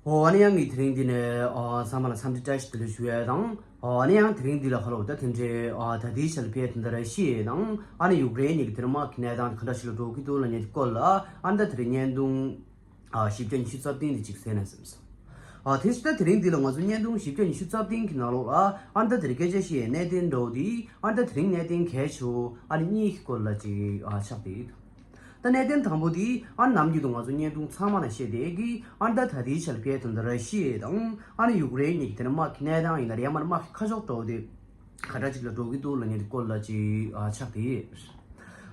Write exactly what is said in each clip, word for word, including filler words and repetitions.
ཨོ་ཨ་ནི་ཡང་ངས་དེ་རིང་འདི་ནས་ཨ་ཚང་མ་ལ་འཚམས་འདྲི་བཀྲ་ཤིས་བདེ་ལེགས་ཞུ་ཡ་དང་། ཨོ་ཨ་ནི་ཡང་དེ་རིང་འདི་ལ་ཧ་ལོ་ད་དེ་འདྲའི་ཨ་ད་ལྟའི་ཆར་ཕེ་དེ་འདྲ་ར་ཤི་ཡ་དང་ཨ་ནི་ཡུཀ་རེན་གཉིས་ཀྱི་དེ་རིང་དམག་གི་གནས་སྟངས་ག་འདྲ་ཞིག་ལ་འགྲོ་གི་འདུག་ལབ་མཁན་གྱི་སྐོར་ལ་ཨ་ནི་ད་དེ་རིང་བརྙན་ཐུང་ཨ་བཞི་བརྒྱ་ཉི་ཤུ་རྩ་བདུན་འདི་གཅིག་གསན་ན་བསམ་སོང་། ཨ་དེ་བཞིན་ད་དེ་རིང་འདི་ལ་ང་ཚོ་བརྙན་ཐུང་བཞི་བརྒྱ་ཉི་ཤུ་རྩ་བདུན་གྱི་ནང་ལོགས་ལ་ཨ་ནི་ད་དེ་རིང་སྐད་ཆ་བཤད་ཡའི་གནད་དོན་འདྲ་བོ་འདི་ཨ་ནི་ད་དེ་རིང་གནད་དོན་གལ་ཆེ་བོ་ཨ་ནི་གཉིས་ཀྱི་སྐོར་ལ་ཅིག་ཨ་ཆགས་བསྡད་ཡོད། ད་གནད་དོན་དང་པོ་དེ་ཨ་ནི་ནམ་རྒྱུན་དུ་ང་ཚོ་བརྙན་ཐུང་ཚང་མ་ནང་བཤད་བསྡད་ཀྱི་ཨ་ནི་ད་ད་ལྟའི་ཆར་ཕེ་དེ་འདྲ་ར་ཤི་ཡ་དང་ཨ་ནི་ཡུཀ་རེན་གཉིས་ཀྱི་དེ་ནི་དམག་གི་གནས་སྟངས་ཡིན་ན་རེད་ཡང་མ་ནི་དམག་གི་ཁ་ཕྱོགས་འདྲ་བོ་དེ་ག་འདྲ་ཅིག་ལ་འགྲོ་གི་འདུག་ལབ་མཁན་དེ་སྐོར་ལ་ཅིག་ཨ་ཆགས་བསྡད་ཡོད།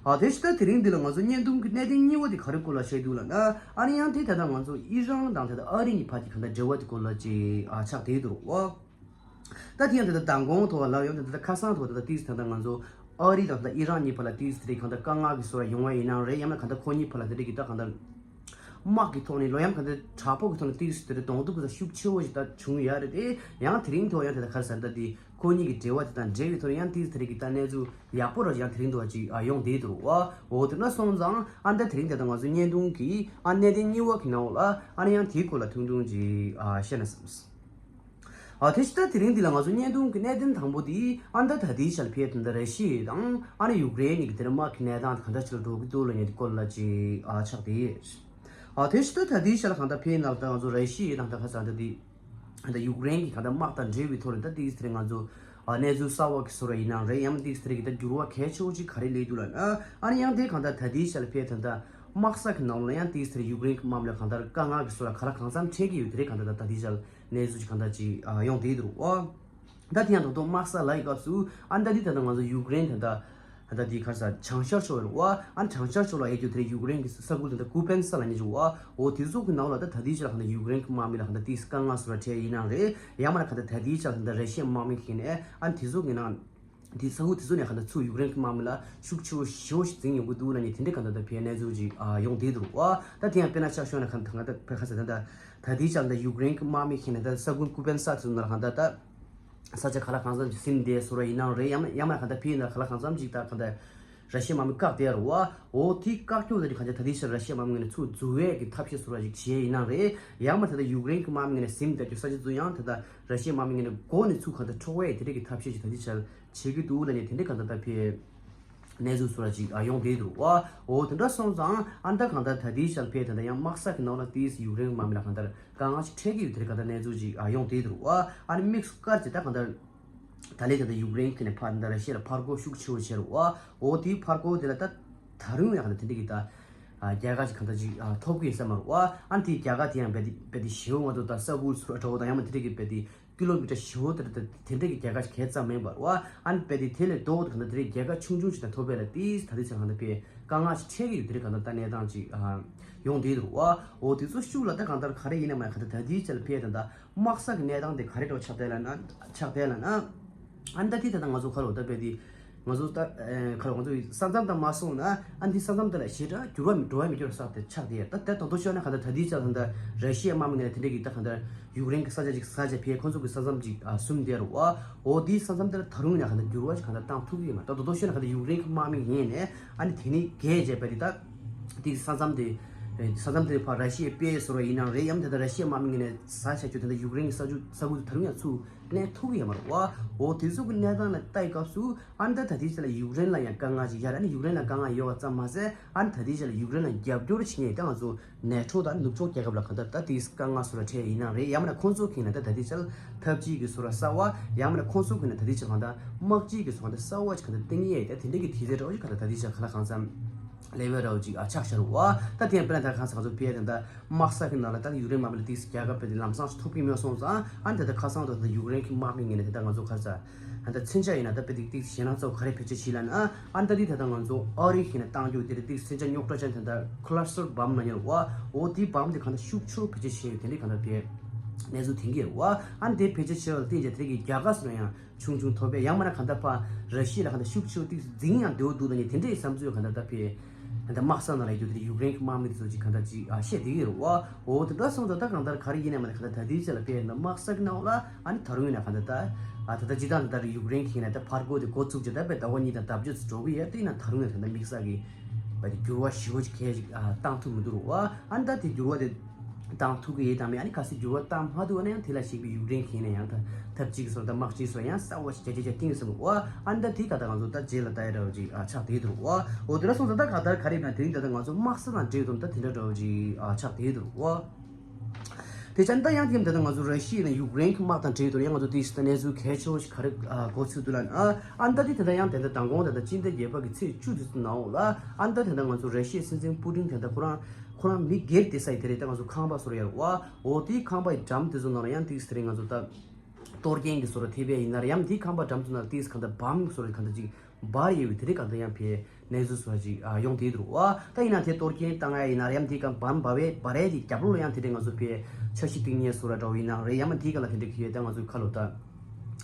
ཨ་དེ་བཞིན་ད་དེ་རིང་འདི་ལ་ང་ཚོ་བརྙན་ཐུང་གི་གནད་དོན་གཉིས་པ་དེ་ག་རེ་སྐོར་ལ་བཤད་འདུག་ལབ་ན་ཨ་ནི་ཡང་དེ་ད་ལྟ་ང་ཚོ་ཨི་རན་དང་ད་ལྟ་ཨ་རི་གཉིས་བར་གྱི་ག་འདྲ་འབྲེལ་བ་དེ་སྐོར་ལ་ཅིག་ཨ་ཆགས་བསྡད་འདུག་ཨོ། ད་དེ་ཡང་དེ་ལྟར་མདང་དགོང་ཐོག་ལ་ཡང་དེ་ལྟར་ཁ་སང་ཐོག་དེ་ལྟར་ཏིས་དེ་ལྟར་ང་ཚོ་ཨ་རི་དང་དེ་ལྟར་ཨི་རན་གཉིས་བར་ལ་ཏིས་དེ་རིགས་གང་ལྟར་དཀའ་ངལ་གྱི་བཟོ་འདྲ་ཡོང་བ་ཡིན་ནའང་རེད་ཡང་ན་གང་ལྟར་ཁོ་གཉིས་བར་ལ་དེ་རིགས་ཀྱི་ད་གང་ལྟར་དམག་གི་ཐོག་ནས་ལོ་ཡང་གང་ལྟར་དྲག་པོ་གི་ཐོག་ནས་ཏིས་དེ་རིགས་གདོང་ཐུག་གི་ས་ཤུགས་ཆེ་བོ་ཞིག་ད་བྱུང་ཡོད་རེད་དེ་ཡང་དེ་རིང་ཐོག་ཡང་དེ་ལྟར་ག་རེ་ཟེར་ད་དེ་ཁོ་གཉིས་ཀྱི་འབྲེལ་བ་དེ་དང་འབྲེལ་བའི་ཐོག་ནས་ཡང་ཏིས་དེ་རིགས་ཀྱི་ད་གནས་ཚུལ་ཡག་པོ་ར་ཞིག་ཡང་དེ་རིང་ཐོག་ཅིག་ཡོང་བསྡད་འདུག་བ། འོ་དེ་འདྲ་སོང་ཙང་ཨ་ནི་ད་དེ་རིང་དེ་ལྟར་ང་ཚོ་བརྙན་ཐུང་གི་ཨ་གནད་དོན་གཉིས་པ་གི་ནང་ལ་ཨ་ནི་ཡང་དེའི་སྐོར་ལ་ཐུང་ཐུང་ཅིག་ཨ་བཤད་ན་བསམ། ཨ་དེ་ཕྱི་ད་དེ་རིང་འདི་ལ་ང་ཚོ་བརྙན་ཐུང་གི་གནད་དོན་དང་པོ་དེ་ཨ་ནི་ད་ད་ལྟའི་ཆར་ཕེ་དེ་འདྲ་ར་ཤི་ཡ་དང་ཨ་ནི་ཡུཀ་རེན་གཉིས་ཀྱི་དེ་རིང་དམག་གི་གནས་སྟངས་ག་འདྲ་ཞིག་ལ་འགྲོ་གི་འདུག་ལབ་མཁན་དེ་སྐོར་ལ་ཅིག་ཨ་ཆགས་བསྡད་ཡོད། ཨ་དེ་ཕྱི་ད་ད་ལྟའི་ཆར་ལ་གང་ལྟར་ཕེ་ནང་ལ་ད་ང་ཚོ་ར་ཤི་ཡ་དང་ད་ག་ས་ད་དེ་ད་ཡུཀ་རེན་གྱི་གང་ལྟར་དམག་དང་འབྲེལ་བའི་ཐོག་ནས་ད་ཏིས་དེ་རིང་ང་ཚོ་ཨ་གནས་ཚུལ་གསར་བ་གི་བཟོ་འདྲ་ཡིན་ནའང་རེད་ཡང་ན་ཏིས་དེ་རིང་གི་ད་འགྱུར་བ་གལ་ཆེ་བོ་ཅིག་ག་རེ་སླེབས་འདུག་ལབ་ན་ཨ་ནི་ཡང་དེ་གང་ལྟར་ད་ལྟའི་ཆར་ལ་ཕེ་ད་ལྟ་དམག་ས་གི་ནང་ལ་ཡང་ཏིས་དེ་རིང་ཡུཀ་རེན་གྱི་དམག་མི་ལ་གང་ལྟར་དཀའ་ངལ་གི་བཟོ་འདྲ་ག་ལ་གང་འཚམ་འཕྲད་ཀྱི་ཡོད་དེ་རེད་གང་ལྟར་ད་ད་ལྟའི་ཆར་གནས་ཚུལ་ཅིག་གང་ལྟར་ཅིག་ཨ་ཡོང་བསྡད་འདུག་ཨ། ད་དེ་ཡང་ད་དུང་དམག་ས་ལ་ཡི་སྐབས་སུ་ཨ་ནི་ད་དེ་ད་ལྟ་ང་ཚོ་ཡུཀ་རེན་ད་ལྟ་ད་ལྟ་དེ་ག་རེ་ཟ་བྱང་ཤར་ཕྱོགས་ཡོད་རེད་བ། ཨ་ནི་བྱང་ཤར་ཕྱོགས་ལ་ཡོད་རྒྱུ་དེ་རེད་ཡུཀ་རེན་གྱི་ས་ཁུལ་དེ་ད་ཀུ་པན་ས་ལབ་མཁན་ཅིག་བ། འོ་དེ་ཚོ་གི་ནང་ལ་ད་ད་ལྟའི་ཆར་ལ་གང་ལྟར་ཡུཀ་རེན་གྱི་དམག་མི་ལ་གང་ལྟར་ཏིས་དཀའ་ངལ་བཟོ་འདྲ་འཕྲད་ཡིན་ནའང་རེད་ཡང་མིན་ན་གང་ལྟར་ད་ལྟའི་ཆར་ལ་གང་ལྟར་ར་ཤི་ཡའི་དམག་མི་གི་ནས་ཨ་ནི་དེ་ཚོ་གི་ནང་དེ་ས་ཁུལ་དེ་ཚོ་ནས་གང་ལྟར་ཚུར་ཡུཀ་རེན་གྱི་དམག་མི་ལ་ཤུགས་ཆེ་བོ་ཞེ་པོ་ཞིག་འཛིང་ཡོང་གི་འདུག་ལབ་མཁན་དེ་འདྲ་གང་ལྟར་ད་ཕེ་གནས་ཚུལ་ཅིག་ཨ་ཡོང་བསྡད་འདུག་བ། ད་དེ་ཡང་དཔེར་ན་ཆ་བཞག་ན་གང་ལྟར་ད་ཕེ་ཁ་ས་ད་ད་ད་ལྟའི་ཆར་ལ་ཡུཀ་རེན་གྱི་དམག་མི་གི་ནས་ད་ས་ཁུལ་ཀུ་པན་ས་དེ་ཚོ་ནང་ལ་གང་ལྟར་ད། ས་ཆ་ག་ལ་གང་འཚམ་ཅིག་ཟིན་བསྡད་བཟོ་འདྲ་ཡིན་ནའང་རེད་ཡང་ཡང་མིན་ན་གང་ལྟར་ཕེ་ཡིན་ན་ག་ལ་གང་འཚམ་ཅིག་ད་གང་ལྟར་ར་ཤི་ཡའི་དམག་མི་བཀག་བསྡད་རེད་བ། འོ་དེ་བཀག་རྒྱུ་ད་ཅིག་གང་ལྟར་ད་ལྟའི་ཆར་ར་ཤི་ཡའི་དམག་མི་ངོས་ནས་ཚུར་འཛུལ་བའི་གི་ཐབས་ཤེས་བཟོ་འདྲ་ཅིག་བྱས་ཡིན་ནའང་རེད་ཡང་མིན་ད་ལྟ་ཡུཀ་རེན་གྱི་དམག་མི་ངོས་ནས་ཟིན་བསྡད་རྒྱུ་ས་ཆ་ཚོ་ཡང་ད་ལྟ་ར་ཤི་ཡའི་དམག་མི་ངོས་ནས་མགོ་ནས་ཚུར་གང་ལྟར་འཕྲོག་པའི་དེ་འདྲ་གི་ཐབས་ཤེས་ཅིག་ད་ལྟའི་ཆར་བྱེད་ཀྱི་འདུག་ལབ་ནས་དེ་འདྲ་གང་ལྟར་ད་ཕེ་གནས་ཚུལ་བཟོ་འདྲ་ཅིག་ཡོང་བསྡད་འདུག་བ། འོ་དེ་འདྲ་སོང་ཙང་ཨ་ནི་ད་གང་ལྟར་ད་ལྟའི་ཆར་ཕེ་ད་ལྟ་ཡང་དམག་ས་གི་ནང་ལ་ཏིས་ཡུཀ་རེན་གྱི་དམག་མི་ལ་གང་ལྟར། དཀའ་ངལ་ཞིག་འཕྲད་ཀྱི་ཡོད་དེ་རེད་གང་ལྟར་གནས་ཚུལ་ཅིག་ཨ་ཡོང་བསྡད་འདུག་བ། ཨ་ནི་དམིགས་སུ་བཀར་ཅིག་ད་གང་ལྟར་ད་ལན་ད་ལྟ་ཡུཀ་རེན་གྱི་ནས་ཕར་ད་ར་ཤི་ཡ་ལ་ཕར་རྒོལ་ཤུགས་ཆེ་བོ་བྱས་རེད་བ། འོ་དེའི་ཕར་རྒོལ་དེ་ལ་ད་ད་རུང་ཡང་གང་ལྟར་དེ་འདྲ་གི་ད་ཨ་རྒྱལ་ཁ་ཅིག་གང་ལྟར་ཅིག་ཨ་ཐོབ་ཀྱི་ཡོད་ས་མ་རེད་བ། ཨ་ནི་དེའི་རྒྱལ་ཁ་དེ་ཡང་རྦད་དེ་རྦད་དེ་ཞེ་པོ་ང་ཚོ་ད་ས་ཁུལ་ཚོ་འདྲ་བོ་དང་ཡང་མིན་དེ་འདྲ་གི་རྦད་དེ་ཀི་ལོ་མི་ཊར་ཞེ་པོ་དེ་འདྲ་དེ་འདྲ་གི་རྒྱལ་ཁ་ཞིག་གང་འཚམ་མིན་པ་རེད་བ། ཨ་ནི་རྦད་དེ་དེ་ལས་ལྡོག་ཏུ་གང་ལྟར་དེ་འདྲའི་རྒྱལ་ཁ་ཆུང་ཆུང་ཞིག་ད་ཐོབ་པ་ལ་ཏིས་ད་ལྟའི་ཆར་གང་ལྟར་དཔེ་དཀའ་ངལ་ཞིག་འཕྲད་ཀྱི་ཡོད་དེ་རེད་གང་ལྟར་ད་གནས་སྟངས་ཅིག་ཨ་ཡོང་བསྡད་འདུག་བ། འོ་དེ་ཚོ་ཤུགས་ལ་ད་གང་ལྟར་ག་རེ་ཡིན་ན་མ་གང་ལྟར་ད་ལྟའི་ཆར་ལ་ཕེ་ད་ད་དམག་ས་གི་གནས་སྟངས་དེ་ག་རེ་འདྲ་ཆགས་བསྡད་ལབ་ན་ཆགས་བསྡད་ལབ་ན། ཨ་ནི་ད་དེ་ད་ལྟ་ང་ཚོ་ཁ་ལོ་ད་དཔེ་དེ་ང་ཚོ་ད་ཁ་ལོ་ང་ཚོ་ས་མཚམས་དང་མ་སོང་ན་ཨ་ནི་དེ་ས་མཚམས་དེ་ལ་ཞེ་དྲག་འགྱུར་བ་མི་འགྲོ་བ་མི་འགྱུར་ས་དེ་ཆགས་བསྡད་ཡ། ད་ད་དོན་དུ་ཤོད་ན་གང་ལྟར་ད་ལྟའི་ཆར་ད་ད་ར་ཤི་ཡའི་དམག་མི་ངོས་ནས་དེ་འདྲ་གི་ད་གང་ལྟར་ཡུཀ་རེན་གི་ས་ཆ་ཅིག་ས་ཆ་ཕེ་ཁོང་ཚོ་གི་ས་མཚམས་ཅིག་ཨ་ཟུམ་བསྡད་རེད་བ། འོ་དེའི་ས་མཚམས་དེ་ལ་ད་རུང་ཡང་གང་ལྟར་འགྱུར་བ་ཞིག་གང་ལྟར་བཏང་ཐུབ་ཀྱི་ཡོད་མ་རེད། ད་དོན་དུ་ཤོད་ན་གང་ལྟར་ཡུཀ་རེན་གི་དམག་མི་ངོས་ནས་ཨ་ནི་དེ་ནི་རྒྱལ་བྱས་པ་དེ་ད་དེ་གི་ས་མཚམས་དེ་ས་མཚམས་དེ་ཕར་ར་ཤི་ཡའི་དཔེ་བཟོ་འདྲ་ཡིན་ནའང་རེད་ཡང་ད་ལྟ་ར་ཤི་ཡའི་དམག་མི་ངོས་ནས་ས་ཆ་ཁྱོད་ད་ལྟ་ཡུཀ་རེན་གི་ས་ཆུ་ས་ཁུལ་དེ་ད་རུང་ཡང་ཚུར་ལེན་ཐུབ་ཀྱི་ཡོད་མ་རེད་བ། འོ་དེ་ཚོ་གི་གནས་སྟངས་ལ་ལྟ་ཡི་སྐབས་སུ་ཨ་ནི་ད་ད་ལྟའི་ཆ་ལ་ཡུཀ་རེན་ལ་ཡང་དཀའ་ངལ་ཅིག་ཡོད་རེད། ཨ་ནི་ཡུཀ་རེན་ལ་དཀའ་ངལ་ཡོད་པ་ཙམ་མ་ཟད་ཨ་ནི་ད་ལྟའི་ཆ་ལ་ཡུཀ་རེན་ལ་རྒྱབ་སྐྱོར་བྱེད་མཁན་ད་ང་ཚོ་ནེ་ཊོ་དང་ནུབ་ཕྱོགས་རྒྱལ་ཁབ་ལ་གང་ལྟར་ད་དེའི་དཀའ་ངལ་བཟོ་འདྲ་འཕྲད་ཡིན་ནའང་རེད་ཡང་མིན་ན་ཁོང་ཚོ་གི་ནས་ད་ད་ལྟའི་ཆ་ལ་འཐབ་ཇུས་ཀྱི་བཟོ་འདྲ་གསར་བ་ཡང་མིན་ན་ཁོང་ཚོ་གི་ནས་ད་ལྟའི་ཆ་གང་ལྟར་དམག་སྤྱི་གི་བཟོ་འདྲ་གསར་བ་ཅིག་གང་ལྟར་བཏིང་ཡས་ད་དེ་འདྲ་གི་དུས་ཚོད་འདྲ་བོ་ཅིག་གང་ལྟར་ད་ལྟའི་ཆ་ག་ལ་གང་འཚམ་ལེ་ཝལ་འདྲ་བོ་ཅིག་ཨ་ཆགས་བཞག་རེད་བ། ད་དེ་ཡང་དཔེར་ན་ད་གང་ཚ་ང་ཚོ་ཕེ་ད་ད་དམག་ས་གི་ནང་ལ་ད་ཡུཀ་རེན་དམག་མི་ལ་ཏིག་ཙམ་རྒྱལ་ཁ་དཔེ་དེ་ལམ་སང་ཞིག་ཐོབ་ཀྱི་མེད་སོང་ཙང་ཨ་ནི་ད་ལྟ་ཁ་སང་དུ་ད་ཡུཀ་རེན་གྱི་དམག་མི་ངོས་ནས་དེ་ད་ང་ཚོ་ག་རེ་ཟ་ཨ་ད་མཚོན་ཆ་ཡིན་ན་ད་དཔེ་དེ་ཏིག་ཙམ་ཞེད་སྣང་ཚ་བོ་ག་རེ་བེད་སྤྱོད་བྱས་ལབ་ན་ཨ་ནི་ད་དེ་ད་ལྟ་ང་ཚོ་ཨ་རི་གི་ནས་བཏང་རྒྱུ་དེ་རེད། ཏིག་ཙམ་མཚོན་ཆ་རྙོག་དྲ་ཅན་དེ་ད་ཁ་ལ་སི་ཊར་བམ་ལབ་མཁན་རེད་བ། འོ་དེའི་བམ་དེ་གང་ལྟར་ཤུགས་ཆེ་བོ་བེད་སྤྱོད་བྱས་ཡོད་དེ་འདྲའི་གང་ལྟར་དཔེ་གནས་ཚུལ་ཐོན་གྱི་རེད་བ། ཨ་ནི་དེ་བེད་སྤྱོད་བྱས་པ་ལ་བརྟེན་བྱས་དེ་རིགས་ཀྱི་རྒྱལ་ཁ་སོགས་ཡང་ཆུང་ཆུང་ཐོབ་པས་ཡང་མིན་ན་གང་ལྟར་ཕར་ར་ཤི་ཡ་ལ་གང་ལྟར་ཤུགས་ཆེ་བོ་ཏིག་ཙམ་འཛིང་ཡང་བདེ་བོ་འདུག་ད་ནི་དེ་འདྲའི་བསམ་ཚུལ་གང་ལྟར་ད་ཕེ་གང་ལྟར་དམག་ས་ནང་ལ་ཡོད་དེ་ཡུཀ་རེན་གྱི་དམག་མི་དེ་ཚོ་ཅིག་གང་ལྟར་ཅིག་ཨ་བཤད་བསྡད་ཀྱི་ཡོད་རེད་བ། འོ་དེ་འདྲ་སོང་ཙང་ད་གང་ལྟར་ག་རེ་ཡིན་ན་མ་ནི་གང་ལྟར་ད་ལྟའི་ཆ་ལ་ཕེ་ཡིན་ན་དམག་ས་གི་ནང་ལ་ཨ་ནི་ད་རུང་ཡིན་ན་གང་ལྟར་ད་ཨ་ད་ལྟ་ཇི་ལྟར་ད་ལྟ་ཡུཀ་རེན་གྱི་ཡིན་ན་ད་ཕར་རྒོལ་དེ་འགོ་ཚུགས་ཀྱི་ད་ཕེ་ཟླ་བ་གཉིས་དང་ཟླ་བ་བརྒྱད་ཙམ་འགྲོ་གི་ཡོད་དེ་ཡིན་ན་ད་རུང་ཡང་ད་ལྟ་དམིགས་བསལ་གྱི་ཕེ་དེ་འགྱུར་བ་ཞེ་པོ་ཅིག་གང་ཅིག་ཨ་བཏང་ཐུབ་མི་འདུག་རེད་བ། ཨ་ནི་ད་དེ་འགྱུར་བ་དེ་ བཏང་ཐུབ་ཀྱི་ཡོད་དམ་མེད། ཨ་ནི་གལ་སྲིད་འགྱུར་བ་བཏང་མ་ཐུབ་པ་ན་ཡང་དེ་ལ་གཞིགས་པའི་ཡུཀ་རེན་གྱི་ནས་ཡང་ད་ཐབས་ཅིག་སོགས་དང་དམག་ཅིག་སོགས་ཡང་གསར་བ་ཞིག་བརྒྱ་ཆ་བརྒྱ་བཏིང་སོང་བ། ཨ་ནི་ད་དེ་ག་ད་ང་ཚོ་ད་རྗེས་ལ་ད་ཡ་འདྲ་བ་ཅིག་ཨ་ཆགས་བསྡད་འདུག་བ། འོ་དེ་འདྲ་སོང་ཙང་ད་ག་ད་ག་རེ་ཡིན་ན་དེ་རིང་ད་ད་ང་ཚོ་དམག་ས་དང་འབྲེལ་དུ་ད་དེ་འདྲ་འདྲ་བ་ཅིག་ཨ་ཆགས་བསྡད་འདུག་བ། དེ་ཅན་ད་ཡང་དེ་ད་ད་ང་ཚོ་ར་ཤི་ཡ་དང་ཡུཀ་རེན་གྱི་དམག་དང་འབྲེལ་དུ་ཡང་ང་ཚོ་དེ་ད་གནས་ཚུལ་གལ་ཆེ་བོ་ཞིག་ག་རེ་ཨ་གོ་ཚུལ་འདུག་ལབ་ན། ཨ་ཨ་ད་དེ་ད་ད་ཡང་དེ་ད་མདང་དགོང་དེ་ད་སྤྱི་ཟླ་བརྒྱད་པ་གི་ཚེས་བཅུ་དེ་ཚོ་ནང་འོག་ལ་ཨ་ད་དེ་ད་ང་ཚོ་ར་ཤི་ཡའི་སྲིད་འཛིན་པུ་ཏིན་དེ་ད་ཁོ་རང་ཁོ་རང་མི་སྒེར་བསྡད་ས་ཡི་དེ་རེད། ད་ང་ཚོ་ཁང་པ་བཟོ་ར་ཡོད་རེད་བ། འོ་དེའི་ཁང་པ་ཡི་འགྲམ་དེ་ཚོ་ནང་ལ་ཡང་ཏིག་སི་དེ་རིང་ང་ཚོ་ད་གཏོར་སྐྱོན་གྱི་བཟོ་ར་ཐེབས་པ་ཡིན་ན་ར་ཡང་དེའི་ཁང་པ་འགྲམ་དེ་ཚོ་ནང་ལ་ཏིག་སི་གང་ལྟར་བམ་བཟོ་ར་གང་ལྟར་ཅིག་འབར་ཡོད་པའི་དེ་རིང་གང་ལྟར་ཡང་ཕའི་གནས་ཚུལ་བཟོ་ར་ཅིག་ཨ་ཡོང་དེ་འདུག་བ། ད་ཡིན་ན་དེ་གཏོར་སྐྱོན་བཏང་ཡ་ཡིན་ན་ར་ཡང་དེའི་ཁང་བམ་འབར་བའི་འབར་ཡ་དེ་རྒྱབ་ལོགས་ལ་ཡང་དེ་རིང་ང་ཚོ་ཕའི་འཆར་གཞི་བཏིང་ཉེན་བཟོ་ར་འདྲ་བོ་ཡིན་ན་ར་ཡང་མ་དེའི་གང་ལ་དེ་འདྲ་གི་ཡོད། ད་ང་ཚོའི་ཁ་ལོ་ད་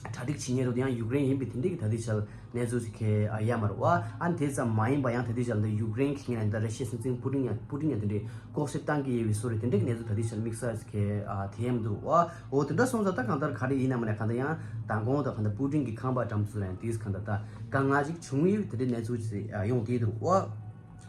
གྲ་སྒྲིག་བྱེད་ཉེན་རོ་དེ་ཡང་ཡུཀ་རེན་ཡིན་པའི་དེ་འདྲ་གི་ད་དེ་ཆ་ལ་གནས་ཚུལ་ཞིག་གི་ཨ་ཡ་མ་རེད་བ། ཨ་ནི་དེ་ཙམ་མ་ཡིན་པ་ཡང་ད་ལྟའི་ཆར་འདི་ཡུཀ་རེན་གྱི་ངོས་ནས་ད་ར་ཤི་ཡའི་སྲིད་འཛིན་པུ་ཏིན་ཡང་པུ་ཏིན་ཡང་དེ་འདྲའི་ལྐོག་བཤད་བཏང་གི་ཡོད་པའི་བཟོ་རེད། དེ་འདྲའི་གནས་ཚུལ་ད་ལྟའི་ཆར་དམིགས་བསལ་གྱི་ཨ་དེ་ཡང་མི་འདུག་བ། འོ་དེ་འདྲ་སོང་ཙང་ད་གང་ལྟར་ག་རེ་ཡིན་ན་མ་ནས་གང་ལྟར་ཡང་མདང་དགོང་དང་གང་ལྟར་པུ་ཏིན་གྱི་ཁང་པ་འགྲམ་ཚུལ་ལ་ཡང་དེས་གང་ལྟར་ད་དཀའ་ངལ་ཅིག་བྱུང་ཡོད་པའི་དེ་འདྲའི་གནས་ཚུལ་ཅིག་ཨ་ཡོང་དེ་འདུག་བ།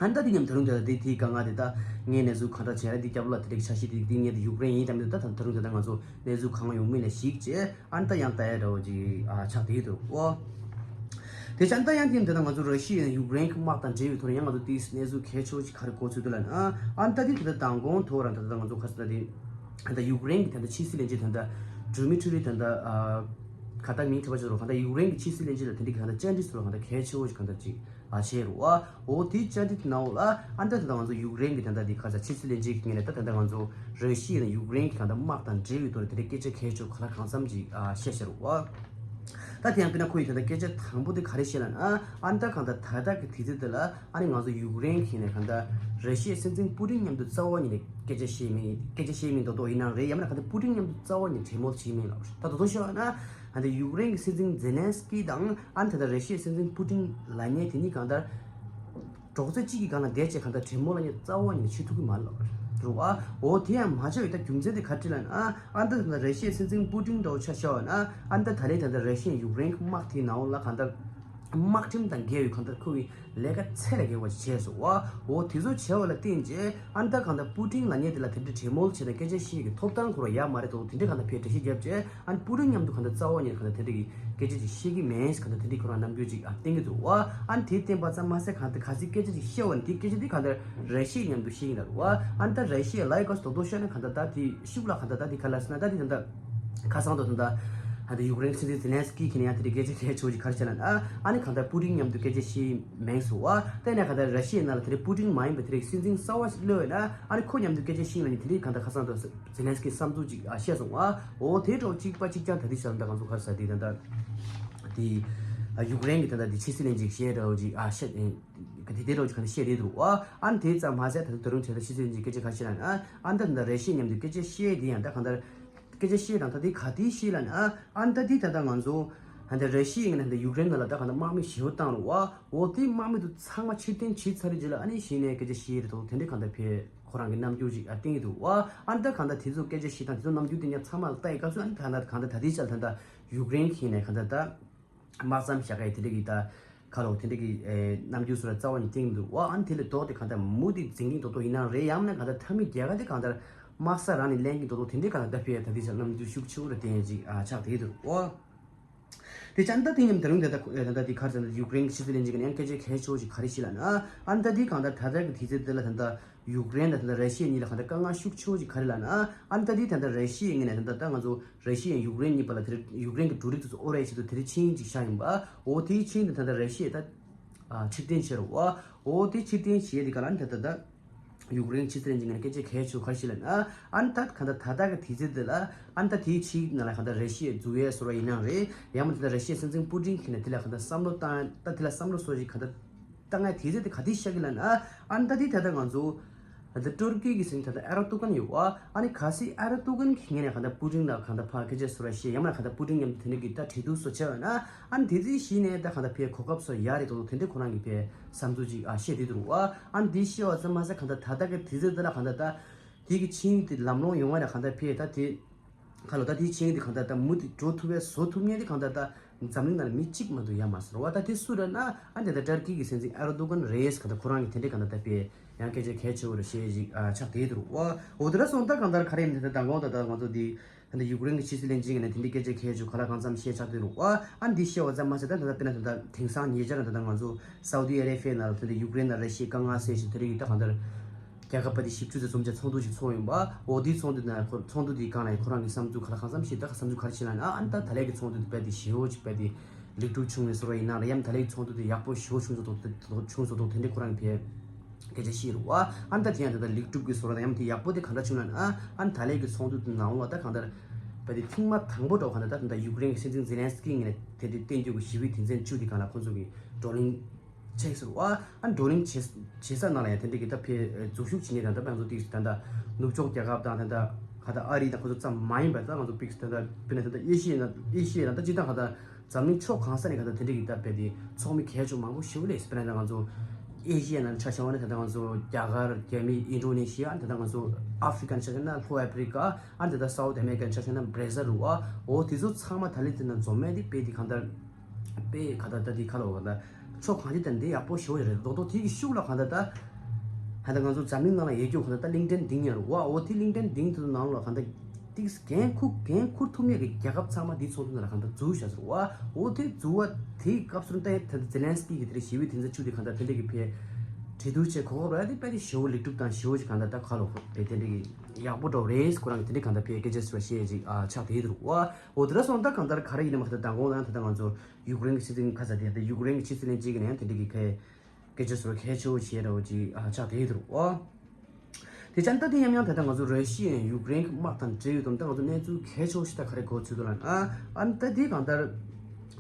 ཨ་ནི་ད་དེ་མཉམ་ད་རུང་དེ་ད་དེ་དེའི་དཀའ་ངལ་དེ་ད་ངའི་གནས་ཚུལ་གང་འདྲ་བྱས་ར་དེ་རྒྱབ་ལ་དེ་འདྲའི་འཆར་གཞི་དེ་དེ་ངས་དེ་ཡུཀ་རེན་ཡིན་དམ་དེ་ད་ད་ད་རུང་དེ་ད་ང་ཚོ་གནས་ཚུལ་གང་ཡོང་མིན་ལ་གཞིགས་བྱས། ཨ་ནི་ད་ཡང་ད་ཡ་འདྲ་བོ་ཅིག་ཨ་ཆགས་བསྡད་འདུག་ཨོ། དེ་ཆ་ཨ་ནི་ད་ཡང་དེ་འདི་ན་ང་ཚོ་ར་ཤི་ཡ་ཡུཀ་རེན་གྱི་དམག་དང་འབྲེལ་བའི་ཐོག་ནས་ཡང་ང་ཚོ་དེའི་གནས་ཚུལ་གལ་ཆེ་བོ་ཅིག་ག་རེ་གོ་ཚུལ་འདུག་ལབ་ན། ཨ་ནི་ད་དེ་དེ་ད་མདང་དགོང་ཐོག་རང་ད་ད་ང་ཚོ་ག་ས་ད་དེ་ད་ཡུཀ་རེན་གྱི་ད་ད་ཕྱི་སྲིད་བློན་ཆེན་ད་ད་ཌི་མི་ཊི་རི་ད་ད་ཨ་ག་ད་མིང་དྲི་བ་ཅིག་རོ་ག་ད་ཡུཀ་རེན་གྱི་ཕྱི་སྲིད་བློན་ཆེན་ལ་དེ་འདྲའི་ག་ད་བཅར་འདྲི་ཚུལ་ལ་ག་ད་གལ་ཆེ་བོ་ཅིག་ག་ད་ཅིག་ཨ་བྱས་རུ་བ། འོ་དེའི་བཅར་འདྲི་དེ་ནང་འོག་ལ་ཨ་ནི་ད་ད་ང་ཚོ་ཡུཀ་རེན་གྱི་ད་ད་དེ་ཁ་ས་ཕྱི་སྲིད་བློན་ཆེན་གྱི་ངོས་ནས་ད་ད་ང་ཚོ་ར་ཤི་ཡ་དང་ཡུཀ་རེན་གྱི་གང་ལྟར་དམག་དང་འབྲེལ་བའི་ཐོག་ནས་དེ་འདྲའི་སྐད་ཆ་གལ་ཆེ་ག་ལ་གང་འཚམ་ཅིག་ཨ་བཤད་བཞག་རུ་བ། ད་དེ་ཡང་དཔེར་ན་ཁོ་ཡི་ད་ད་སྐད་ཆ་དང་པོ་དེ་ག་རེ་བཤད་ལབ་ན། ཨ་ནི་ད་གང་ལྟར་ད་ལྟ་གི་དུས་ཚོད་དེ་ལ་ཨ་ནི་ང་ཚོ་ཡུཀ་རེན་གྱི་ངོས་ནས་གང་ལྟར་ར་ཤི་ཡའི་སྲིད་འཛིན་པུ་ཏིན་མཉམ་དུ་རྩ་བ་ཉིད་ནས་སྐད་ཆ་བཤད་མིན་སྐད་ཆ་བཤད་མིན་མདོག་མདོག་ཡིན་ནའང་རེད། ཡང་མིན་ན་གང་ལྟར་པུ་ཏིན་མཉམ་དུ་རྩ་བ་ཉིད་གྲོས་མོལ་བྱས་མིན་ལབ་རེད། ད་མདོག་མདོག་བཤད་པ་ན། ཨ་ནི་ཡུཀ་རེན་གྱི་སྲིད་འཛིན་ཛེ་ལན་སི་ཀི་དང་ཨ་ནི་ད་ལྟ་ར་ཤི་ཡའི་སྲིད་འཛིན་པུ་ཏིན་ལབ་མཁན་དེ་གཉིས་གང་ལྟར་གྲོགས་པོ་གཅིག་གི་སྒང་ལ་བསྡད་བྱས་གང་ལྟར་གྲོས་མོལ་ལབ་མཁན་རྩ་བ་ཉིད་ནས་བྱེད་ཐུབ་ཀྱི་མ་རེད་ལབ་རེད་བ། འོ་དེ་ཡང་མ་བྱས་པའི་ད་རྒྱུ་མཚན་དེ་ག་རེ་ལབ་ན། ཨ་ནི་ད་ལྟ་ར་ཤི་ཡའི་སྲིད་འཛིན་པུ་ཏིན་འདྲ་བོ་ཆ་བཞག་པ་ན་ཨ་ནི་ད་ད་ལན་ད་ལྟ་ར་ཤི་ཡ་ཡུཀ་རེན་གྱི་དམག་དེའི་ནང་ལ་གང་ལྟར་དམག་ཁྲིམས་དང་འགལ་བའི་གང་ལྟར་ཁོ་གི་ལས་ཀ་ཚད་ལས་བརྒལ་བ་ཞིག་བྱས་སོང་བ། འོ་དེ་ཚོ་བྱས་པ་ལ་བརྟེན་བྱས་ཨ་ནི་ད་གང་ལྟར་པུ་ཏིན་ལབ་མཁན་དེ་ལ་དེ་འདྲའི་གྲོས་མོལ་བྱས་ནས་སྐད་ཆ་བཤད་ཀྱི་ཐོབ་ཐང་ཁོ་རང་ཡོད་མ་རེད་དོ། དེ་འདྲའི་གང་ལྟར་ཕར་འགྲེལ་བཤད་བརྒྱབ་བྱས་ཨ་ནི་པུ་ཏིན་མཉམ་དུ་གང་ལྟར་རྩ་བ་ཉིད་ནས་གང་ལྟར་དེ་འདྲ་གི་སྐད་ཆ་ཅིག་བཤད་ཀྱི་མེད་གང་ལྟར་དེ་འདྲའི་ཁོ་རང་རྣམ་འགྱུར་ཅིག་ཨ་བསྟན་གྱི་འདུག་བ། ཨ་ནི་དེ་བསྟན་པ་ཙམ་མ་ཟད་གང་ལྟར་ག་ཚོད་སྐད་ཆ་ཅིག་བཤད་པ་ནི་དེ་སྐད་ཆ་དེ་གང་ལྟར་ར་ཤི་ཡ་མཉམ་དུ་བཤད་ཀྱི་འདུག་བ། ཨ་ནི་ད་ར་ཤི་ཡ་ལ་ཡི་ག་ཚོད་རྡོག་རྡོག་བཤད་ན་གང་ལྟར་ད་དེ་ཤུགས་ལ་གང་ལྟར་ད་དེ་ག་ལ་ཟེར་ན་ད་དེ་གང་ལྟར་ཁ་སང་དུ་ད་ལྟ་ཨ་ད་ཡུཀ་རེན་སྲིད་འཛིན་ཛེ་ལན་སི་ཀི་གིས་ནི་ཡང་དེ་འདྲའི་སྐད་ཆ་གལ་ཆེ་བོ་ཅིག་ག་རེ་བཤད་ན་ཨ་ནི་གང་ལྟར་པུ་ཏིན་མཉམ་དུ་སྐད་ཆ་བཤད་མེད་སོང་བ། ད་ནས་གང་ལྟར་ར་ཤི་ཡའི་ནང་ལ་དེ་འདྲའི་པུ་ཏིན་མ་ཡིན་པ་དེ་འདྲའི་སྲིད་འཛིན་གསར་བ་ཞིག་གློད་ཡོད་ན་ཨ་ནི་ཁོ་མཉམ་དུ་སྐད་ཆ་བཤད་ན་ནི་དེ་འདྲའི་གང་ལྟར་ཁ་སང་དུ། ཛེ་ལན་སི་ཀི་བསམ་ཚུལ་ཅིག་ཨ་བཤད་སོང་ཨ། འོ་དེ་འདྲ་བོ་གཅིག་པ་གཅིག་རྐྱང་ད་ལྟའི་ཆར་ད་ང་ཚོ་ག་རེ་ཟེར་དེ་ད་ལྟ་དེ་ཨ་ཡུཀ་རེན་གྱི་ད་ལྟ་དེ་ཕྱི་སྲིད་བློན་ཆེན་གྱིས་བཤད་འདྲ་བོ་ཅིག་ཨ་བཤད་ག་དེ་དེ་འདྲ་བོ་ཅིག་ག་ནས་བཤད་དེ་འདུག་ཨ། ཨ་ནི་དེ་ཙམ་མ་ཟད་ད་ལྟ་ད་རུང་བྱས་ད་ཕྱི་སྲིད་བློན་ཆེན་གྱིས་སྐད་ཆ་ག་རེ་བཤད་ལབ་ན་ཨ་ཨ་ནི་ད་ད་ལྟ་ར་ཤི་ཡ་མཉམ་དུ་སྐད་ཆ་བཤད་དེ་ཡང་ད་གང་ལྟར་སྐད་ཆ་བཤད་དང་ད་དེ་ག་དེ་བཤད་ལབ་ན་ཨ་ཨ་ནི་ད་དེ་ད་ལྟ་ང་ཚོ་ཨ་ད་ར་ཤི་ཡའི་ངོས་ནས་ད་ཡུཀ་རེན་ནང་ལ་ད་གང་ལྟར་དམག་མི་ཞེ་པོ་བཏང་རུང་ཨ། འོ་དེ་དམག་མི་དེ་ཚང་མ་ཕྱིར་འཐེན་བྱས་ཚར་རྗེས་ལ་ཨ་ནི་གཞི་ནས་སྐད་ཆ་བཤད་རེད་དོ། དེ་འདྲའི་གང་ལྟར་ཕར་ཁོ་རང་གི་རྣམ་འགྱུར་ཅིག་ཨ་བསྟན་གྱི་འདུག་བ། ཨ་ནི་ད་གང་ལྟར་དེ་ཚོ་སྐད་ཆ་བཤད་སྟངས་དེ་ཚོ་རྣམ་འགྱུར་དེ་ཉག་ཚང་མ་ལ་ལྟ་ཡི་སྐབས་སུ་ཨ་ནི་ད་ལྟ་གང་ལྟར་ད་ལྟའི་ཆར་ད་ལྟ་ཡུཀ་རེན་གྱི་ནས་གང་ལྟར་ད་དམག་མཚམས་བཞག་ཡ་དེ་འདྲ་གི་ད་ཁ་ལོ་དེ་འདྲ་གི་ཨེ་རྣམ་འགྱུར་སོགས་ལ་རྩ་བ་ནས་བསྟན་གྱི་འདུག་བ། ཨ་ནི་དེ་ལས་ལྡོག་སྟེ་གང་ལྟར་མུ་མཐུད་འཛིང་གིན་ཏོག་ཏོ་ཡིན་ན་རེད། ཡང་ན་གང་ལྟར་མཐའ་མའི་རྒྱལ་ཁ་དེ་གང་ལྟར་དམག་ས་རང་ནས་ལེན་གྱིན་ཏོག་ཏོ་དེ་འདྲའི་གང་ལྟར་ད་ཕར་ད་ལྟའི་ཆར་རྣམ་འགྱུར་ཤུགས་ཆེ་བོ་རེ་བསྟན་ཡ་ཅིག་ཨ་ཆགས་བསྡད་འདུག་བ། དེ་ཅང་ད་དེ་མཉམ་ད་རུང་ད་ལྟ་ད་ལྟ་དེ་ག་རེ་ཟེར་ན་ཡུཀ་རེན་གྱི་ཕྱི་སྲིད་བློན་ཆེན་གྱིས་ཡང་སྐད་ཆ་གལ་ཆེ་བོ་ཞིག་ག་རེ་བཤད་ལབ་ན། ཨ་ནི་ད་དེ་གང་ལྟར་ད་ལྟ་གི་དུས་ཚོད་དེ་ལ་ད་ལྟ་ཡུཀ་རེན་དང་ད་ལྟ་ར་ཤི་ཡ་གཉིས་ལ་གང་ལྟར་དཀའ་ངལ་ཤུགས་ཆེ་བོ་ཞིག་ག་རེ་ལབ་ན། ཨ་ནི་ད་དེ་ད་ལྟ་ར་ཤི་ཡའི་ངོས་ནས་ད་ལྟ་ད་ང་ཚོ་ར་ཤི་ཡ་ཡུཀ་རེན་གཉིས་བར་ལ་དེ་ཡུཀ་རེན་གྱི་འབྲུ་རིགས་དེ་ཚོ་དབོར་ཡའི་ཆེད་དུ་དེ་རིང་ཆིངས་ཡིག་ཅིག་བཞག་ཡིན་པ། འོ་དེའི་ཆིངས་དེ་ད་ལྟ་ར་ཤི་ཡས་ད་ཨ་ཕྱིར་འཐེན་བྱས་རེད་བ། འོ་དེ་ཕྱིར་འཐེན་བྱས་དེ་ག་ལ་ཨ་ནི་ད་ད་ད། ཡུཀ་རེན་ཕྱི་སྲིད་བློན་ཆེན་གྱིས་སྐད་ཆ་གལ་ཆེ་བོ་ག་རེ་བཤད་ལབ་ན། ཨ་ནི་ད་གང་ལྟར་ད་ལྟ་གི་དུས་ཚོད་འདི་ལ་ཨ་ནི་ད་དེའི་ཕྱིའི་ནང་ལ་གང་ལྟར་ར་ཤི་ཡ་འཛུལ་ཡས་བཟོ་འདྲ་ཡིན་ནའང་རེད། ཡང་མིན་ད་ལྟ་ར་ཤི་ཡའི་སྲིད་འཛིན་པུ་ཏིན་གྱིས་ནས་དེ་ལ་གང་ལྟར་བསམ་བློ་བཏང་ད་དེ་ལ་བསམ་བློ་གསོ་ཞིག་གང་ལྟར་བཏང་ཡ་དུས་ཚོད་དེ་ག་དུས་ཤར་གི་ལབ་ན། ཨ་ནི་ད་དེ་ད་ལྟ་ང་ཚོ་ད་ལྟ་ཏུར་ཀི་གི་སྲིད་འཛིན་ད་ལྟ་ཨེར་ཏོ་གྷན་ཡོད་བ། ཨ་ནི་གལ་སྲིད་ཨེར་ཏོ་གྷན་གྱིས་ངས་ནས་གང་ལྟར་པུ་ཏིན་ལ་གང་ལྟར་ཕར་སྐད་ཆ་བཟོ་འདྲ་བཤད། ཡང་མིན་གང་ལྟར་པུ་ཏིན་མཉམ་དུ་དེ་འདྲ་གི་ད་གྲོས་བསྡུར་བཟོ་བྱས་པ་ན། ཨ་ནི་དེ་ཚོའི་གཞི་ནས་ད་གང་ལྟར་ཕར་གོ་སྐབས་སོགས་ཡག་རེད་དོ་དེ་འདྲ་ཁོ་རང་གི་ཕར་བསམ་ཚུལ་ཅིག་ཨ་བཤད་དེ་འདུག་བ། ཨ་ནི་དེ་བཤད་པ་ཙམ་མ་ཟད་གང་ལྟར་ད་ལྟ་གི་དུས་ཚོད་འདི་ལ་གང་ལྟར་ད་དེ་གི་ཆིངས་ཡིག་དེ་ལམ་ལྷོང་ཡོང་བ་ལ་གང་ལྟར་ཕར་ད་དེ་ཁ་ལོ་ད་དེའི་ཆིངས་ཡིག་དེ་གང་ལྟར་ད་མུ་མཐུད་འགྲོ་ཐུབ་པའི་བཟོ་ཐུབ་མཁན་དེ་གང་ལྟར་ད་ འཛམ་གླིང་ནང་ལ་མི་གཅིག་མ་གཏོགས་ཡོད་མ་རེད་བ། ད་དེ་སུ་རེད་ན་ཨ་ནི་ད་ལྟ་ཏར་ཀི་གི་སྲིད་འཛིན་ཨེར་དོ་གན་རེད། གང་ལྟར་ཁོ་རང་གི་དེ་འདྲའི་གང་ལྟར་ད་དཔེ་ཡང་སྐད་ཆ་གལ་ཆེ་བོ་རེད་ཞེས་ཞིག་ཨ་ཆགས་བསྡད་འདུག་བ། འོ་དེ་འདྲ་སོང་ད་གང་ལྟར་ག་རེ་ཡིན་ད་ལྟ་མདང་དགོང་ད་ལྟ་ང་ཚོ་འདི། ད་ལྟ་ཡུཀ་རེན་གྱི་ཕྱི་སྲིད་བློན་ཆེན་གྱིས་ནི་དེ་འདྲའི་སྐད་ཆ་གལ་ཆེ་ག་ལ་གང་འཚམ་བཤད་ཆགས་བསྡད་འདུག་བ། ཨ་འདི་བཤད་པ་ཙམ་མ་ཟད་ད་ད་ལྟ་དཔེར་ན་ད་ལྟ་དེང་སང་ཉེ་ཆར་ད་ལྟ་ང་ཚོ་སའུ་ཏི་ཨ་རེ་ཕི་ཡ་ནང་ལ་ད་ལྟ་ཡུཀ་རེན་དང་ར་ཤི་ཡའི་དཀའ་ངལ་སེལ་ཞིང་དེ་རིགས་ད་གང་ལྟར་རྒྱལ་ཁབ་པ་དེ་བཞི་བཅུ་ཙམ་བྱས་ཚོགས་འདུ་ཞིག་ཚོགས་ཡོང་བ། འོ་དེའི་ཚོགས་འདུ་ནང་ཁོ་ཚོགས་འདུ་དེའི་སྒང་ལ་ཁོ་རང་གི་བསམ་ཚུལ་ག་ལ་གང་འཚམ་ཞིག་ད་བསམ་ཚུལ་ག་རེ་བྱས་ན་ཨ་ནི་ད་ད་ལན་གྱི་ཚོགས་འདུ་དེ་རྦད་དེ་ཞེ་པོ་ཅིག་རྦད་དེ་ལེགས་གྲུབ་བྱུང་བའི་བཟོ་འདྲ་ཡིན་ན་ལ་ཡང་ད་ལན་གྱི་ཚོགས་འདུ་དེ་ཡག་པོ་ཞེ་པོ་བྱུང་བཟོ་འདྲ་བྱུང་བཟོ་འདྲ་དེ་འདྲའི་ཁོ་རང་གི་སྐད་ཆ་བཤད་རེད་བ། ཨ་ནི་ད་དེ་ཡང་ད་ལྟ་ལེགས་གྲུབ་ཀྱི་བཟོ་འདྲ་དང་ཡང་དེ་ཡག་པོ་དེ་ག་འདྲ་བྱུང་ན་ཨ་ཨ་ནི་ད་ལན་གྱི་ཚོགས་འདུ་དེ་ནང་ལ་ད་གང་ལྟར་རྦད་དེ་ཐེངས་མ་དང་པོ་འདྲ་བོ་གང་ལྟར་ད་ད་ལྟ་ཡུཀ་རེན་གྱི་སྲིད་འཛིན་ཛེ་ལན་སི་ཀི་ངོས་ནས་དེ་འདྲའི་བསྟན་རྒྱུ་གི་ཞི་བའི་དོན་ཚན་བཅུ་དེ་སྒང་ལ་ཁོང་ཚོ་གིས་བགྲོ་གླེང་བྱས་ཟེར་བ། ཨ་བགྲོ་གླེང་བྱེད་བྱེད་ས་ནང་ལ་ཡང་དེ་འདྲ་གི་ད་ཕེ་འཛུལ་ཞུགས་བྱེད་མཁན་དང་ད་ང་ཚོ་ཏིག་ད་ལྟ་ནུབ་ཕྱོགས་རྒྱལ་ཁབ་དང་ད་ལྟ་ག་ད་ཨ་རི་དང་ཁོ་ཚོ་ཙམ་མ་ཡིན་པར་ད་ང་ཚོ་པིག་ད་ལྟ་དཔེར་ན་ད་ལྟ་ཨེ་ཤི་ཡའི་ནང་ཨེ་ཤི་ཡའི་ནང་ད་སྤྱིར་བཏང་ག་ད་འཛམ་གླིང་ཕྱོགས་གང་ས་ནས་ག་ད་དེ་འདྲ་གི་ད་དཔེ་དེ་ཚོགས་མི་གལ་ཆེ་མང་པོ་ཞེ་པོ་སླེབས། དཔེར་ན་ད་ང་ཚོ་ཨེ་ཤི་ཡའི་ནང་ཆ་བཞག་པ་ན་ད་ལྟ་ང་ཚོ་རྒྱ་གར་རྒྱ་མི་ཨིན་ཌོ་ནེ་ཤི་ཡ་ད་ལྟ་ང་ཚོ་ཨ་ཧྥི་རི་ཀ་ནས་ཆ་བཞག་ན་ལྷོ་ཨ་ཧྥི་རི་ཀ་ཨ་ད་ལྟ་སའུ་ཐི་ཨ་མེ་རི་ཀ་ནས་ཆ་བཞག་ན་བྷ་ར་ཟིལ་རུ་བ། འོ་དེ་ཚོ་ཚང་མ་ད་ལན་དེ་ན་འཛོམས་མེད་དེ་དཔེ་དེ་ག་ད། དཔེ་ག་ད་ད་དེ་ཁ་ལོ་ག་ད་ཕྱོགས་གང་ཅི་དང་དེ་ཡག་པོ་ཞེ་པོ་རེད། རྡོག་རྡོག་དེ་གི་ཤུགས་ལ་ག་ད་ད་ཧ་ད་ང་ཚོ་འཛམ་གླིང་ནང་ལ་ཡོད་རྒྱུ་ག་ད་ད་ལིང་ཏན་ལྡིང་ཡ་རུ་བ། འོ་དེ་ལིང་ཏན་ལྡིང་དུ་ནང་ལ་ག་ད་ཏིག་འགན་ཁུར་འགན་ཁུར་ཐུབ་མཁན་གྱི་རྒྱལ་ཁབ་ཚང་མ་དེ་ཚོགས་འདུ་ནང་ལ་ག་ད་འཛུལ་བཞག་ཟེར་བ། འོ་དེ་འཛུལ་བ་དེའི་སྐབས་སུ་ད་ད་ཛེ་ལན་སི་ཀི་གི་དེ་རེད་ཞི་བའི་དོན་ཚན་བཅུ་དེ་ག་ད་དེ་འདྲ་གི་ཕེ་གྲོས་བསྡུར་བྱས་གོ་སྐབས་རག་དེ་དཔེ་དེ་ཞེ་པོ་ལེགས་གྲུབ་དང་ཞེ་པོ་ཞིག་ག་ད་ད་ཁ་ལོ་དཔེ་དེ་འདྲ་གི་ཡག་པོ་འགྲོ་རེད། ཁོ་རང་གི་དེ་འདྲ་ག་ད་ཕེ་སྐད་ཆ་ཟེར་བ་བཤད་ཅིག་ཨ་ཆགས་དེ་རུ་བ། འོ་དེ་འདྲ་སོང་ད་གང་ལྟར་ག་རེ་ཡིན་ནམ་ག་ད་མདང་དགོང་ལ་ད་ལྟ་ང་ཚོ་ཡུཀ་རེན་གྱི་སྲིད་འཛིན་ཁ་ས་དེ་ད་ཡུཀ་རེན་གྱི་ཕྱི་སྲིད་བློན་ཆེན་གྱི་ནས་དེ་འདྲ་གི་ཁའི་སྐད་ཆ་ཟེར་བ་གལ་ཆེ་བོ་བྱས་འདྲ་བོ་ཅིག་ཨ་ཆགས་དེ་རུ་ཨོ། དེ་ཅང་ད་དེ་ཡང་ཡང་ད་ལྟ་ང་ཚོ་ར་ཤི་ཡའི་ཡུཀ་རེན་གྱི་དམག་དང་འབྲེལ་ཡོད་དམ་ད་ང་ཚོ་གནས་ཚུལ་གལ་ཆེ་བོ་ཞིག་ད་ག་རེ་གོ་ཚུལ་དུ་ལ་ཨ་ཨ་ད་དེ་གང་ལྟར་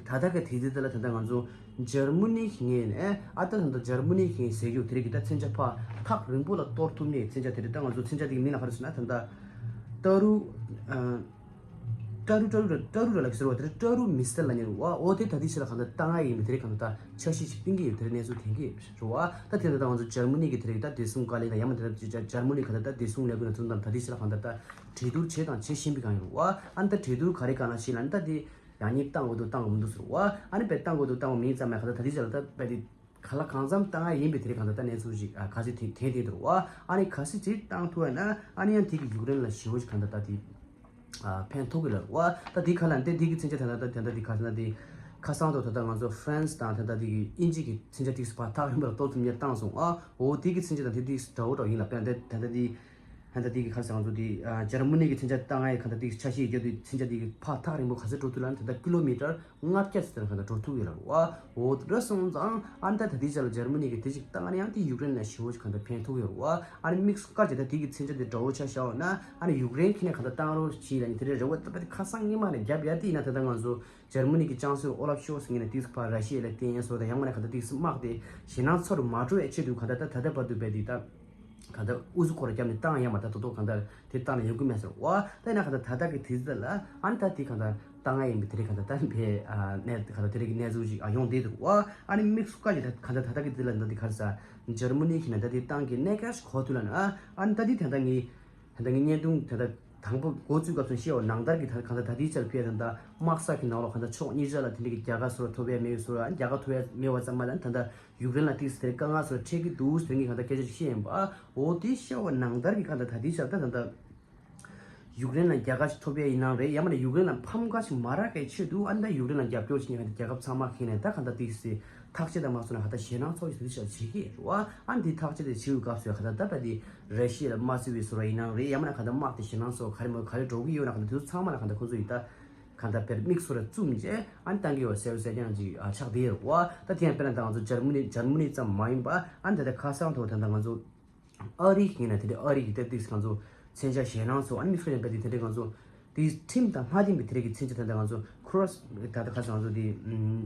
ད་ལྟ་གི་དེ་དེ་ད་ལ་ད་ལྟ་ང་ཚོ་འཇར་མ་ནི་གི་ངོས་ནས་ཨ་ད་ད་ལྟ་འཇར་མ་ནི་གི་ཟེར་རྒྱུ་དེ་རིགས་ཀྱི་ད་མཚོན་ཆ་ཕར་ཐག་རིང་པོ་ལ་གཏོར་ཐུབ་ནས་མཚོན་ཆ་དེ་རིགས་ད་ང་ཚོ་མཚོན་ཆ་དེ་གི་མིང་ལ་ག་རེ་ཟེར་ན་ད་ལྟ་ཏ་རུ་ཨ། ཏྲ་རུ་ཏྲ་རུ་ར་ཏྲ་རུ་ར་ལ་ཟེར་བ་དེ་ཏྲ་རུ་མི་སེལ་ལ་ཉེ་བ། འོ་དེ་ད་དེ་ཕྱི་ལ་གང་ལྟར་ཏང་ཨ་ཡིན་པའི་དེ་རིགས་གང་ལྟར་འཆར་གཞི་ཞིག་བཏིང་གི་ཡོད་དེ་རིགས་གནས་ཚུལ་ཐོན་གི་ཡོད་རེད་བ། ད་དེ་ད་ང་ཚོ་འཇར་མ་ནི་གི་དེ་རིགས་ད་བདེ་སྲུང་བཀའ་བློན་དང་ཡང་མ་དེ་འཇར་མ་ནི་གང་ལྟར་ད་བདེ་སྲུང་ལས་ཁུངས་ནས་ཚུར་དང་ད་དེ་ཕྱི་ལ་གང་ལྟར་ད་གྲོས་བསྡུར་བྱས་དང་བྱེད་བཞིན་པའི་སྒང་ཡོད་རེད་བ། ཨ་ནི་ད་གྲོས་བསྡུར་ག་རེ་གང་ལ་བྱེད་ལ་ནི་ད་དེ་ཡང་ཉིད་བཏང་དགོས་འདུག་བཏང་དགོས་མི་འདུག་ཟེར་བ། ཨ་ནི་བས་བཏང་དགོས་འདུག་བཏང་དགོས་མིན་ཙམ་མ་གང་ལྟར་ད་དེ་ཕྱི་ལ་ད་བས་དེ། ག་ལ་གང་འཚམ་བཏང་ཡ་ཡིན་པའི་དེ་རིགས་གང་ལྟར་ད་གནས་ཚུལ་ཞིག་ཨ་ག་ཚོད་དེ་དེ་དེ་འདུག་བ། ཨ་ནི་གལ་སྲིད་དེ་བཏང་ཐུབ་ཡ་ན་ཨ་ནི་ཡང་དེ་གི་ཡུཀ་རེན་ལ་ཞེ་པོ་ཞིག་གང་ལྟར་ད་དེ་ཨ་ཕན་ཐོགས་གི་ལ་རེད་བ། ད་དེ་ག་ལ་འདི་དེ་གི་མཚོན་ཆ་ད་ལྟ་ད་ད་དེ་ག་ལ་དེ་ཁ་སང་དུ་ད་ལྟ་ང་ཚོ་ཧྥ་རན་སི་དང་ད་ལྟ་དེ་གི་དབྱིན་ཇི་གི་མཚོན་ཆ་ཏིག་སི་ཕར་ཐག་རིང་པོ་ལ་གཏོར་ཐུབ་མཁན་བཏང་སོང་ཨ། འོ་དེ་གི་མཚོན་ཆ་དང་དེ་ཏིག་སི་འདྲ་བོ་འདྲ་བོ་ཡིན་ལ་དཔེར་ན་ད་ད་ལྟ་དེ། ཧན་ད་དེ་གི་ཁ་སང་ཚོ་དེ་ཨ་འཇར་མ་ནི་གི་མཚོན་ཆ་བཏང་ཨའི་ཁ་ད་དེ་གི་འཆར་གཞི་ཡོད་རྒྱུ་དེ་མཚོན་ཆ་དེ་གི་ཕར་ཐག་རིང་པོ་ག་ཚོད་འགྲོ་ཐུབ་ལ་ནི་ད་ལྟ་ཀི་ལོ་མི་ཊར་ལྔ་བརྒྱ་ཙམ་ཁ་ད་འགྲོ་ཐུབ་ཡོད་ལ་རུ་བ། འོ་དེ་འདྲ་སོང་ཙང་ཨ་ནི་ད་ད་དེ་ཆ་ལ་འཇར་མ་ནི་གི་དེ་ཅིག་བཏང་ཨ་ནི་ཡང་དེ་ཡུཀ་རེན་ལ་ཞེ་པོ་ཅིག་ཁ་ད་ཕན་ཐོགས་ཡོད་རུ་བ། ཨ་ནི་དམིགས་སུ་བཀར་བྱས་ད་དེ་གི་མཚོན་ཆ་དེ་འདྲ་བོ་ཆ་བཞག་ན་ཨ་ནི་ཡུཀ་རེན་ཁྱེད་ནས་ཁ་ད་བཏང་རོགས་བྱེད་ལ་ནི་དེ་རེད་རེ་བ་ད་པ་དེ་ཁ་སང་ཉི་མ་ནས་རྒྱབ་ཡ་དེ་ཡིན་ན་ད་ལྟ་ང་ཚོ་འཇར་མ་ནི་གི་ཅང་སེ་ཨོ་ལབ་ཤོལ་ཚ་ངོས་ནས་དེ་ཕར་ར་ཤི་ཡ་ལ་བརྟེན་སོ་ད་ཡང་མ་ནས་ཁ་ད་དེ་དམག་དེ་ཞེད་སྣང་ཚ་རུ་མ་འགྲོ་བའི་ཆེད་དུ་ཁ་ད་ད་ད་ལྟ་བར་དུ་བས་དེ་ད། གང་ལྟར་ཨུ་ཚུགས་ཁོ་ར་བརྒྱབ་ནས་བཏང་ཡ་མ་ད་ཏོག་ཏོག་གང་ལྟར་དེ་བཏང་ན་ཡོང་གི་མེད་ཟེར་བ། ད་ཡིན་ན་གང་ལྟར་ད་ལྟ་གི་དུས་ཚོད་ལ་ཨ་ནི་ད་དེ་གང་ལྟར་བཏང་ཡ་ཡིན་པའི་དེ་རིང་གང་ལྟར་ད་ཕའི་ཨ་གནས་གང་ལྟར་དེ་རིང་གི་གནས་ཚུལ་ཞིག་ཨ་ཡོང་བསྡད་འདུག་བ། ཨ་ནི་དམིགས་སུ་བཀར་གྱི་ད་གང་ལྟར་ད་ལྟ་གི་དུས་ལ་ད་དེ་ག་རེ་ཟ་འཇར་མ་ནི་གི་ནང་ད་དེ་ཏང་གི་གནད་འགག་ཞིག་གོ་ཐུབ་ལ་ན་ཨ་ཨ་ནི་ད་དེ་ད་ལྟ་ངའི་ད་ལྟ་ངའི་བརྙན་ཐུང་ད་ལྟ་དང་པོ་འགོ་བཙུགས་སྐབས་སུ་བཤད་བ་ནང་ལྟར་གྱི་ད་གང་ལྟར་ད་དེའི་ཆར་ཕའི་ད་ལྟ་དམག་ས་གི་ནང་ལོགས་གང་ལྟར་ཕྱོགས་གཉིས་ཆ་ལ་དེ་འདྲ་གི་རྒྱལ་ཁ་སོར་ཐོབ་ཡ་མེད་སོར་ཨ་ནི་རྒྱལ་ཁ་ཐོབ་ཡ་མེད་པ་ཙམ་མ་ད་ད་ལྟ། ཡུཀ་རེན་ལ་ཏིག་ཙམ་དེ་དཀའ་ངལ་སོགས་འཕྲད་ཀྱི་འདུག་ཟེར་མཁན་གང་ལྟར་སྐད་ཆ་ཞིག་བཤད་ཡིན་པ། འོ་དེ་བཤད་པ་ནང་ལྟར་གྱི་གང་ལྟར་ད་ལྟའི་ཆར་ད་ད་ལྟ་ཡུཀ་རེན་ལ་རྒྱལ་ཁ་ཞིག་ཐོབ་ཡས་ཡིན་ནའང་རེད། ཡང་མིན་ན་ཡུཀ་རེན་ལ་ཕམ་ཁ་ཞིག་མ་རག་པའི་ཆེད་དུ་ཨ་ནི་ད་ཡུཀ་རེན་ལ་རྒྱབ་སྐྱོར་བྱེད་མཁན་གྱི་རྒྱལ་ཁབ་ཚང་མ་ཁེངས་ནས་ད་གང་ལྟར་ཏིག་ཙམ་ཐག་གཅོད་དང་མ་སོང་ན་གང་ལྟར་ཞེད་སྣང་ཚོགས་ཀྱི་དུས་ཆར་བྱེད་ཀྱི་རེད་བ། ཨ་ནི་དེ་ཐག་གཅོད་དེ་བྱེད་པའི་སྐབས་སུ་གང་ལྟར་ད་ད་དེ་ར་ཤི་ཡ་ལ་དམག་བཙུགས་པའི་བཟོ་འདྲ་ཡིན་ནའང་རེད། ཡང་མིན་ན་གང་ལྟར་དམག་དེ་ཞེད་སྣང་ཚོགས་ག་རེ་མོ་ག་རེ་འགྲོ་གི་ཡོད་ན་གང་ལྟར་དེ་ཚོ་ཚང་མ་ལ་གང་ལྟར་ཁོང་ཚོ་ཡིས་ད། གང་ལྟར་དཔེར་དམིགས་སུ་ར་བཙུམ་རྗེས་ཨ་ནི་བཏང་གི་ཡོད་ཟེར་ཟེར་ཀྱང་ཅིག་ཨ་ཆགས་བསྡད་ཡོད་རེད་བ། ད་དེ་ཡང་དཔེར་ན་ད་ང་ཚོ་འཇར་མ་ནི་འཇར་མ་ནི་ཙམ་མ་ཡིན་པ་ཨ་ནི་ད་ལྟ་ཁ་སང་ཐོག་ད་ལྟ་ང་ཚོ་ཨ་རི་ཡིན་ན་དེ་འདྲའི་ཨ་རི་གི་ཏོག་ཙམ་ང་ཚོ་མཚོན་ཆ་ཞེད་སྣང་ཚོ་ཨ་ནི་དམིགས་སུ་ར་ཡིན་པ་དེ་དེ་འདྲའི་ང་ཚོ་དེ་ཁྲིམས་དང་མ་མཐུན་པའི་དེ་འདྲའི་གི་མཚོན་ཆ་ད་ལྟ་ང་ཚོ་ཁུ་རོ་སི་ད་ལྟ་ཁ་སང་ང་ཚོ་དེ་ཨུམ།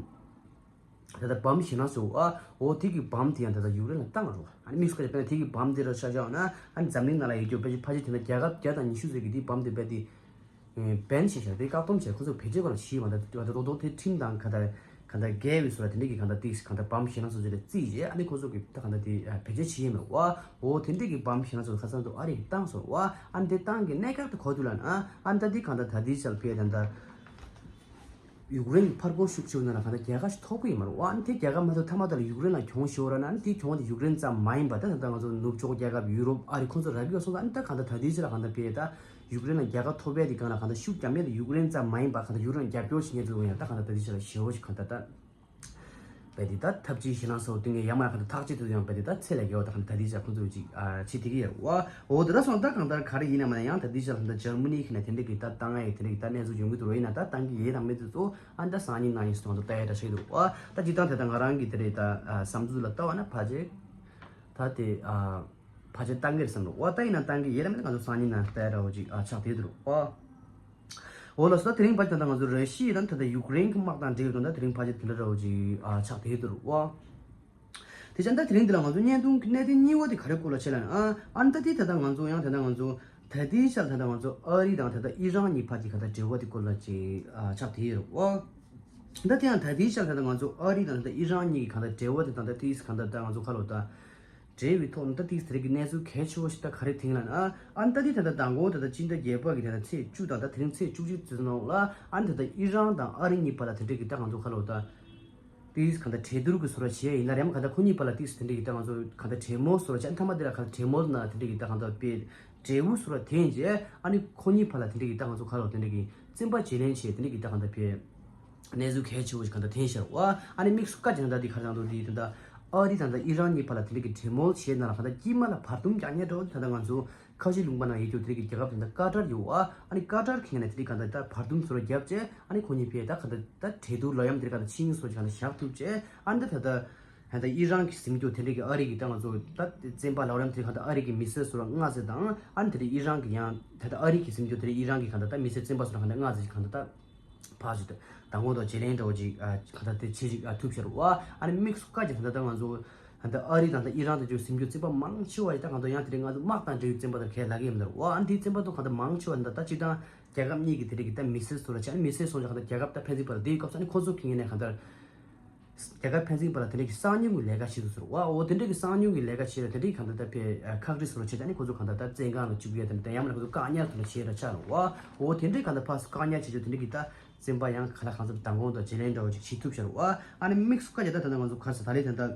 ད་ལྟ་བམ་ཞེད་སྣང་ཚོགས་ཨ། འོ་དེ་གི་བམ་དེ་ཡང་ད་ལྟ་ཡུཀ་རེན་ལ་བཏང་རོགས། ཨ་ནི་དམིགས་སུ་བཀར་ཏེ་དཔེར་ན་དེ་གི་བམ་དེ་ར་ཆ་བཞག་ན་ཨ་ནི་འཛམ་གླིང་ནང་ལ་ཡོད་རྒྱུ་ཕལ་ཆེར་ཕལ་ཆེར་དེ་ན་རྒྱལ་ཁབ་བརྒྱ་དང་ཉི་ཤུ་ཙམ་གྱིས་དེ་བམ་དེ་རྦད་དེ་བྷན་བྱས་བཞག་དེ་བཀག་སྡོམ་བྱས་ཁོ་ཚོ་བེད་སྤྱོད་ག་ལ་བྱེད་མ་ད་ད་རྡོག་རྡོག་དེ་ཁྲིམས་དང་ག་ད་ག་ད་འགལ་བའི་བཟོ་འདྲ་དེ་འདྲ་གི་ག་ད་ཏིག་ག་ད་བམ་ཞེད་སྣང་ཚོགས་ཚོད་ལ་བརྩིས་རྗེས་ཨ་ནི་ཁོ་ཚོ་གི་ད་ག་ད་དེ་བེད་སྤྱོད་བྱེད་ཡས་མེད་བ། འོ་དེ་འདྲ་གི་བམ་ཞེད་སྣང་ཚོགས་ཁ་སང་དུ་ཨ་རི་གི་བཏང་སོང་བ། ཨ་ནི་དེ་བཏང་གི་གནད་འགག་དེ་གོ་ཐུབ་ལ་ན་ཨ་ནི་ད་དེ་ག་ད་ད་དེ་ཆ་ལ་ཕེ་ད་ད། ཡུཀ་རེན་གྱི་ཕར་རྒོལ་ཤུགས་ཆེ་བོ་ནང་ལ་གང་ལྟར་རྒྱལ་ཁ་ཞིག་ཐོབ་ཀྱི་ཡིན་མ་རེད། ཨ་ནི་དེ་རྒྱལ་ཁ་མ་ཐོབ་ཐ་མ་དེ་ལ་ཡུཀ་རེན་ལ་གྱོང་ཞིག་ཡོད་ར་ན། ཨ་ནི་དེ་གྱོང་དེ་ཡུཀ་རེན་ཙམ་མ་ཡིན་པ། ད་ད་ལྟ་ང་ཚོ་ནུབ་ཕྱོགས་རྒྱལ་ཁབ་ཡུ་རོབ་ཨ་རི་ཁོང་ཚོ་རག་གི་ཡོད་སོང་ཙང་། ཨ་ནི་ད་གང་ལྟར་ད་ལྟའི་ཆ་ལ་གང་ལྟར་དཔེ་ད་ཡུཀ་རེན་ལ་རྒྱལ་ཁ་ཐོབ་ཡས་དེ་སྒང་ལ་གང་ལྟར་ཤུགས་རྒྱབ་ཡས་དེ་ཡུཀ་རེན་ཙམ་མ་ཡིན་པ། གང་ལྟར་ཡུཀ་རེན་རྒྱབ་སྐྱོར་བྱེད་མཁན་ཚོ་ཡང་ད་གང་ལྟར་ད་ལྟའི་ཆ་ལ་ཞེ་བོ་ཞིག་གང་ལྟར་ད། བས་དེ་ད་ཐབས་ཇུས་ཞེད་སྣང་ཚ་བོ་གཏོང་མཁན་ཡར་མར་གང་ལྟར་ཐག་གཅོད་དུ་ཡང་བས་དེ་ད་ཚད་ལས་བརྒལ་བ་ད་གང་ལྟར་ད་ལྟའི་ཆ་ཁོང་ཚོས་ཅིག་ཨ་བྱེད་བསྡད་ཀྱི་ཡོད་རེད་བ། འོ་དེ་འདྲ་སོང་ད་གང་ལྟར་ག་རེ་ཡིན་ན་མ་ན་ཡང་ད་ལྟའི་ཆ་ལ་ད་ལྟ་འཇར་མ་ནི་གི་ནས་དེ་འདྲ་གི་ད་བཏང་ཡ་ཡི་དེ་འདྲ་གི་ད་གནས་ཚུལ་ཡོང་གི་འདུག་རོ། ཡིན་ན་ད་བཏང་གི་ཡས་དང་མེད་དེ་ཚོ་ཨ་ནི་ད་སང་ཉིན་གནངས་ཉིན་སོང་ད་ལྟ་ཡ་འདྲ་ཞིག་འདུག་བ། ད་སྤྱིར་བཏང་དེ་ད་ང་རང་གི་དེ་རེད་ད་ཨ་བསམ་ཚུལ་ལ་ལྟ་བ་ན་ཕལ་ཆེར་ད་དེ་ཨ་ཕལ་ཆེར་བཏང་གི་རེད་བསམ་འདུག་བ། ད་ཡིན་ན་བཏང་གི་ཡས་དང་མེད་ན་ང་ཚོ་སང་ཉིན་གནངས་ལྟ་ཡ་འདྲ་བོ་ཅིག་ཨ་ཆགས་བསྡད་འདུག་རོ་བ། འོ་ལགས་སོ། ད་དེ་རིང་ཕལ་ཆེར་ད་ལྟ་ང་ཚོ་ར་ཤི་ཡ་དང་ད་ལྟ་ཡུཀ་རེན་གྱི་དམག་དང་འབྲེལ་བའི་དོན་དག་དེ་རིང་ཕལ་ཆེར་དེ་འདྲ་འདྲ་བོ་ཅིག་ཨ་ཆགས་བསྡད་འདུག་རོ་བ། དེ་བྱས་ད་དེ་རིང་འདི་ལ་ང་ཚོ་བརྙན་ཐུང་གི་གནད་དོན་གཉིས་པ་དེ་ག་རེ་སྐོར་ལ་བྱས་ལབ་ན། ཨ་ཨ་ནི་ད་དེ་ད་ལྟ་ང་ཚོ་ཡང་ད་ལྟ་ང་ཚོ་ད་ལྟའི་ཆར་ད་ལྟ་ང་ཚོ་ཨ་རི་དང་ད་ལྟ་ཨི་རན་གཉིས་བར་གྱི་ག་ད་འབྲེལ་བ་དེ་སྐོར་ལ་ཅིག་ཨ་ཆགས་བསྡད་ཡོད་རེད་བ། ད་དེ་ཡང་ད་ལྟའི་ཆར་ད་ལྟ་ང་ཚོ་ཨ་རི་དང་ད་ལྟ་ཨི་རན་གཉིས་ཀྱི་ག་ད་འབྲེལ་བ་དེ་དང་ད་དེ་ག་ད་ད་ང་ཚོ་ཁ་ལོ་ད། འབྲེལ་བའི་ཐོག་ནས་ད་ཏིག་དེ་རིགས་ཀྱི་གནས་ཚུལ་གལ་ཆེ་བོ་ཞིག་ད་ག་རེ་དེང་ལ་ན། ཨ་ནི་ད་ཏིག་ད་ལྟ་མདང་དགོང་ད་ལྟ་སྤྱི་ཟླ་བརྒྱད་པ་གི་ད་ལྟ་ཚེས་བཅུ་དང་ད་དེ་རིང་ཚེས་བཅུ་གཅིག་ཚེས་ནང་ལ་ཨ་ནི་ད་ལྟ་ཨི་རན་དང་ཨ་རི་གཉིས་བར་ལ་དེ་འདྲས་ཀྱི་ད་ང་ཚོ་ཁ་ལོ་ད་ཏིག་གང་ལྟར་གྲོས་བསྡུར་གྱི་བཟོ་འདྲ་བྱས་ཡིན་ན་རེད་མ། གང་ལྟར་ཁོ་གཉིས་བར་ལ་ཏིག་དེ་འདྲས་ཀྱི་ད་ང་ཚོ་གང་ལྟར་གྲོས་མོལ་བཟོ་འདྲ་བྱས། ཨ་ནི་མཐའ་མ་དེ་ལ་གང་ལྟར་གྲོས་མོལ་ན་དེ་འདྲས་ཀྱི་ད་གང་ལྟར་དཔེ་འབྲས་བུ་བཟོ་འདྲ་དེ་ཡིན་རྗེས་ཨ་ནི་ཁོ་གཉིས་བར་ལ་དེ་འདྲས་ཀྱི་ད་ང་ཚོ་ཁ་ལོ་དེ་འདྲས་ཀྱི་བཙན་པ་བརྗེ་ལེན་བྱས་དེ་འདྲས་ཀྱི་ད་གང་ལྟར་དཔེ། གནས་ཚུལ་གལ་ཆེ་བོ་ཞིག་གང་ལྟར་ཐོན་ཤར་བ། ཨ་ནི་དམིགས་སུ་བཀར་ཅིག་ད་ལྟ་འདི་ག་རེ་དང་དུ་འདི་ད་ལྟ་ཨ་རི་དང་ད་ཨི་རན་གཉིས་བར་ལ་དེ་འདྲ་གི་གྲོས་མོལ་བྱས་ན་ལ་གང་ལྟར་དཀྱིལ་མ་ལ་བར་འདུམ་རྒྱག་མཁན་འདྲ་བོ་ད་ལྟ་ང་ཚོ་ཁ་ཤས་ལུང་པ་ནང་ཡོད་རྒྱུ་དེ་འདྲ་གི་རྒྱལ་ཁབ་དེ་འདྲ་ཀ་ཏར་ཡོད་བ། ཨ་ནི་ཀ་ཏར་ཁེངས་ནས་དེ་འདྲ་གང་ལྟར་ད་བར་འདུམ་ཚུར་རྒྱབ་བྱས་ཨ་ནི་ཁོ་གཉིས་ཕེ་ད་གང་ལྟར་ད་གྲོས་བསྡུར་ལ་ཡང་དེ་འདྲ་གང་ལྟར་ཆིངས་ཡིག་སོགས་ཀྱི་གང་ལྟར་བཞག་ཐུབ་བྱས། ཨ་ནི་ད་ད་ལྟ་ད་ལྟ་ཨི་རན་གྱི་ཟིན་རྒྱུ་དེ་འདྲ་གི་ཨ་རི་གི་ད་ང་ཚོ་ད་བཙན་པ་ལབ་རམ་དེ་གང་ལྟར་ཨ་རི་གི་མི་སེར་ཚོ་ལ་མངགས་ཚེ་དང་ཨ་ནི་དེ་འདྲ་ཨི་རན་གི་ཡང་ད་ལྟ་ཨ་རི་གི་ཟིན་རྒྱུ་དེ་འདྲ་ཨི་རན་གི་གང་ལྟར་ད་མི་སེར་བཙན་པ་ཚོ་ལ་གང་ལྟར་མངགས་ཚེ་གང་ལྟར་ད། ཕར་ཚུར་དང་མདང་དགོང་དང་བརྗེ་ལེན་འདྲ་བོ་ཅིག་ཨ་གང་ལྟར་དེ་བྱེད་ཅིག་ཨ་ཐུབ་ཤར་བ། ཨ་ནི་དམིགས་སུ་བཀར་གྱི་ད་ལྟ་ང་ཚོ་ད་ལྟ་ཨ་རི་དང་ད་ཨི་རན་དང་བརྗེ་ཟིན་རྒྱུ་བཙན་པ་མང་ཆེ་བ་ཡི་ད་གང་ལྟར་ཡང་དེ་རིང་ང་ཚོ་དམག་དང་འབྲེལ་བའི་བཙན་པ་དང་ཁས་ལེན་གྱི་ཡིན་ནར་བ། ཨ་ནི་དེའི་བཙན་པ་ཚོ་གང་ལྟར་མང་ཆེ་བ་ད་ལྟ་སྤྱིར་བཏང་རྒྱལ་ཁབ་གཉིས་ཀྱི་དེ་རིགས་ཀྱི་ད་མི་སེར་ཚོ་ལ་བྱས། ཨ་ནི་མི་སེར་སོང་ཙང་གང་ལྟར་རྒྱལ་ཁབ་ད་ཕན་ཚུན་བར་ལ་དེའི་སྐབས་སུ་ཨ་ནི་ཁོ་ཚོ་གི་ངོས་ནས་གང་ལྟར། རྒྱལ་ཁབ་ཕན་ཚུན་བར་ལ་དེ་འདྲ་གི་གསང་ཉུལ་གྱི་ལས་ཀ་བྱེད་དུ་ཟེར་བ། འོ་དེ་འདྲ་གི་གསང་ཉུལ་གྱི་ལས་ཀ་བྱེད་ལ་དེ་འདྲ་གི་གང་ལྟར་ད་ཕེ་ཁག་དཀྲི་ཟེར་བ་བྱེད་ད་ནི་ཁོ་ཚོ་གང་ལྟར་ད་བཙོན་ཁང་ལ་བཅུག་ཡ་དེ་འདྲ་ད་ཡང་མ་ཁོ་ཚོ་བཀག་ཉར་དུ་ལ་བྱེད་ར་ཆགས་ལ་བ། འོ་དེ་འདྲ་གང་ལྟར་ཕར་ཚུར་བཀག་ཉར་བྱེད་ཆོག་དེ་འདྲ་གི་ད་བཙོན་པ་ཡང་ག་ལ་གང་འཚམ་མདང་དགོང་དང་བརྗེ་ལེན་འདྲ་བོ་ཅིག་བྱེད་ཐུབ་ཤར་བ། ཨ་ནི་དམིགས་སུ་བཀར་བྱས་ད་ད་ལྟ་ང་ཚོ་ག་རེ་ཟེར་ད་ལས་དེ་འདྲ་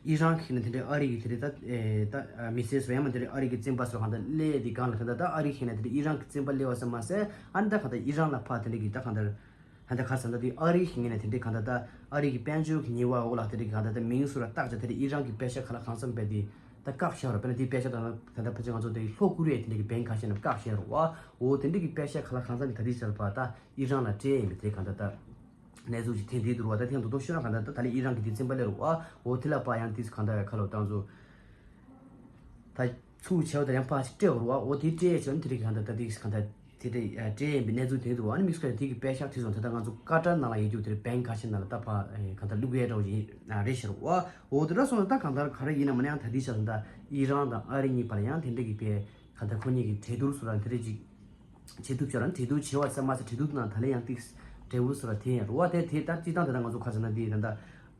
ཨི་རན་གི་ནི་དེ་འདྲ་ཨ་རི་གི་དེ་འདྲ་ད་ཨེ་ད་མི་སེར་ཚོ་ཡང་མ་དེ་འདྲ་ཨ་རི་གི་བཙོན་པ་ཚོ་གང་ལྟར་གླེ་དེ་གང་ལ་དེ་འདྲ་ད་ཨ་རི་གི་ནི་དེ་འདྲ་ཨི་རན་གི་བཙོན་པ་གླེ་བ་ཙམ་མ་ཟད་ཨ་ནི་ད་གང་ལྟར་ཨི་རན་ལ་ཕར་དེ་འདྲ་གི་ད་གང་ལྟར། ད་ལྟ་ག་རེ་ཟེར་ན་དེ་ཨ་རིའི་ངོས་ནས་དེ་འདྲའི་གང་ལྟར་ད་ཨ་རི་གི་དཔལ་འབྱོར་གྱི་ཉེས་པ་འོག་ལ་དེ་འདྲའི་གང་ལྟར་ད་མིང་སུ་ར་བཏགས་ཀྱང་དེ་འདྲའི་ཨི་རན་གྱི་པེ་ཤ་ག་ལ་གང་འཚམ་བས་དེ་ད་བཀག་བཞག་རོགས། དཔེར་ན་དེའི་པེ་ཤ་ད་ད་ད་ཕལ་ཆེར་ང་ཚོ་དེ་ལྷོ་ཀོ་རི་ཡའི་དེ་འདྲའི་གི་བེང་ཁ་ཤས་རྣམས་བཀག་བཞག་རོགས། འོ་དེ་འདྲའི་གི་པེ་ཤ་ག་ལ་གང་འཚམ་དེ་ད་དེའི་ཆར་པ་ད་ཨི་རན་ལ་སྤྲད་ཡིན་པའི་དེ་གང་ལྟར་ད་གནས་ཚུལ་ཞིག་ཐོན་བསྡད་འདུག་རོགས། ད་ཐེངས་དུ་ཐོག་ཤོད་ན་གང་ལྟར་ད་ད་ལས་ཨི་རན་གྱི་དེ་བཙོན་པ་སླེབས་རོགས། འོ་དེ་ལ་པ་ཡང་དེ་གང་ལྟར་ཁ་ལོ་བཏང་ཚུལ། ད་ཚུར་བྱས་པ་དང་ཡང་ཕར་ཞིག་སྤྲད་འོར་བ། འོ་དེ་སྤྲད་བྱས་ནས་དེ་རིགས་གང་ལྟར་ད་དེ་གང་ལྟར་དེ་འདྲ་སྤྲད་ཡིན་པའི་གནས་ཚུལ་ཐོན་འདུག་ཨ་ནི་དམིགས་བསལ་དེ་གི་པེ་ཤག་དེ་ཚོ་ད་ལྟ་ང་ཚོ་ཀ་ཏར་ནང་ལ་ཡོད་རྒྱུ་དེ་རེད། བེང་ཁ་ཤས་ནང་ལ་ད་ཕར་གང་ལྟར་བླུག་ཡས་འདྲ་བོ་ཞིག་རེད་ཤག་རོགས། འོ་དེ་འདྲ་སོང་ཙང་ད་གང་ལྟར་ག་རེ་ཡིན་ན་མ་ན་ཡང་ད་དེ་ཤག་ད་ཨི་རན་དང་ཨ་རི་གཉིས་བར་ཡང་དེ་འདྲ་གི་པེ་གང་ལྟར་ཁོ་གཉིས་ཀྱི་གྲོས་བསྡུར་སུ་རང་དེ་འདྲ་ཅིག་བྱེད་ཐུབ་ཤག་རང་གྲོས་བསྡུར་བྱེད་པ་ཙམ་མ་ཟད་གྲོས་བསྡུར་ནང་ད་ལན་ཡང་ཏིག་འབྲས་བུ་སུ་ར་ཐེན་ཡང་རོགས། དེ་དེ་ལྟར་སྤྱིར་བཏང་ད་ལྟ་ང་ཚོ་ཁ་ཟེར་ན་དེ་ད་ལྟ་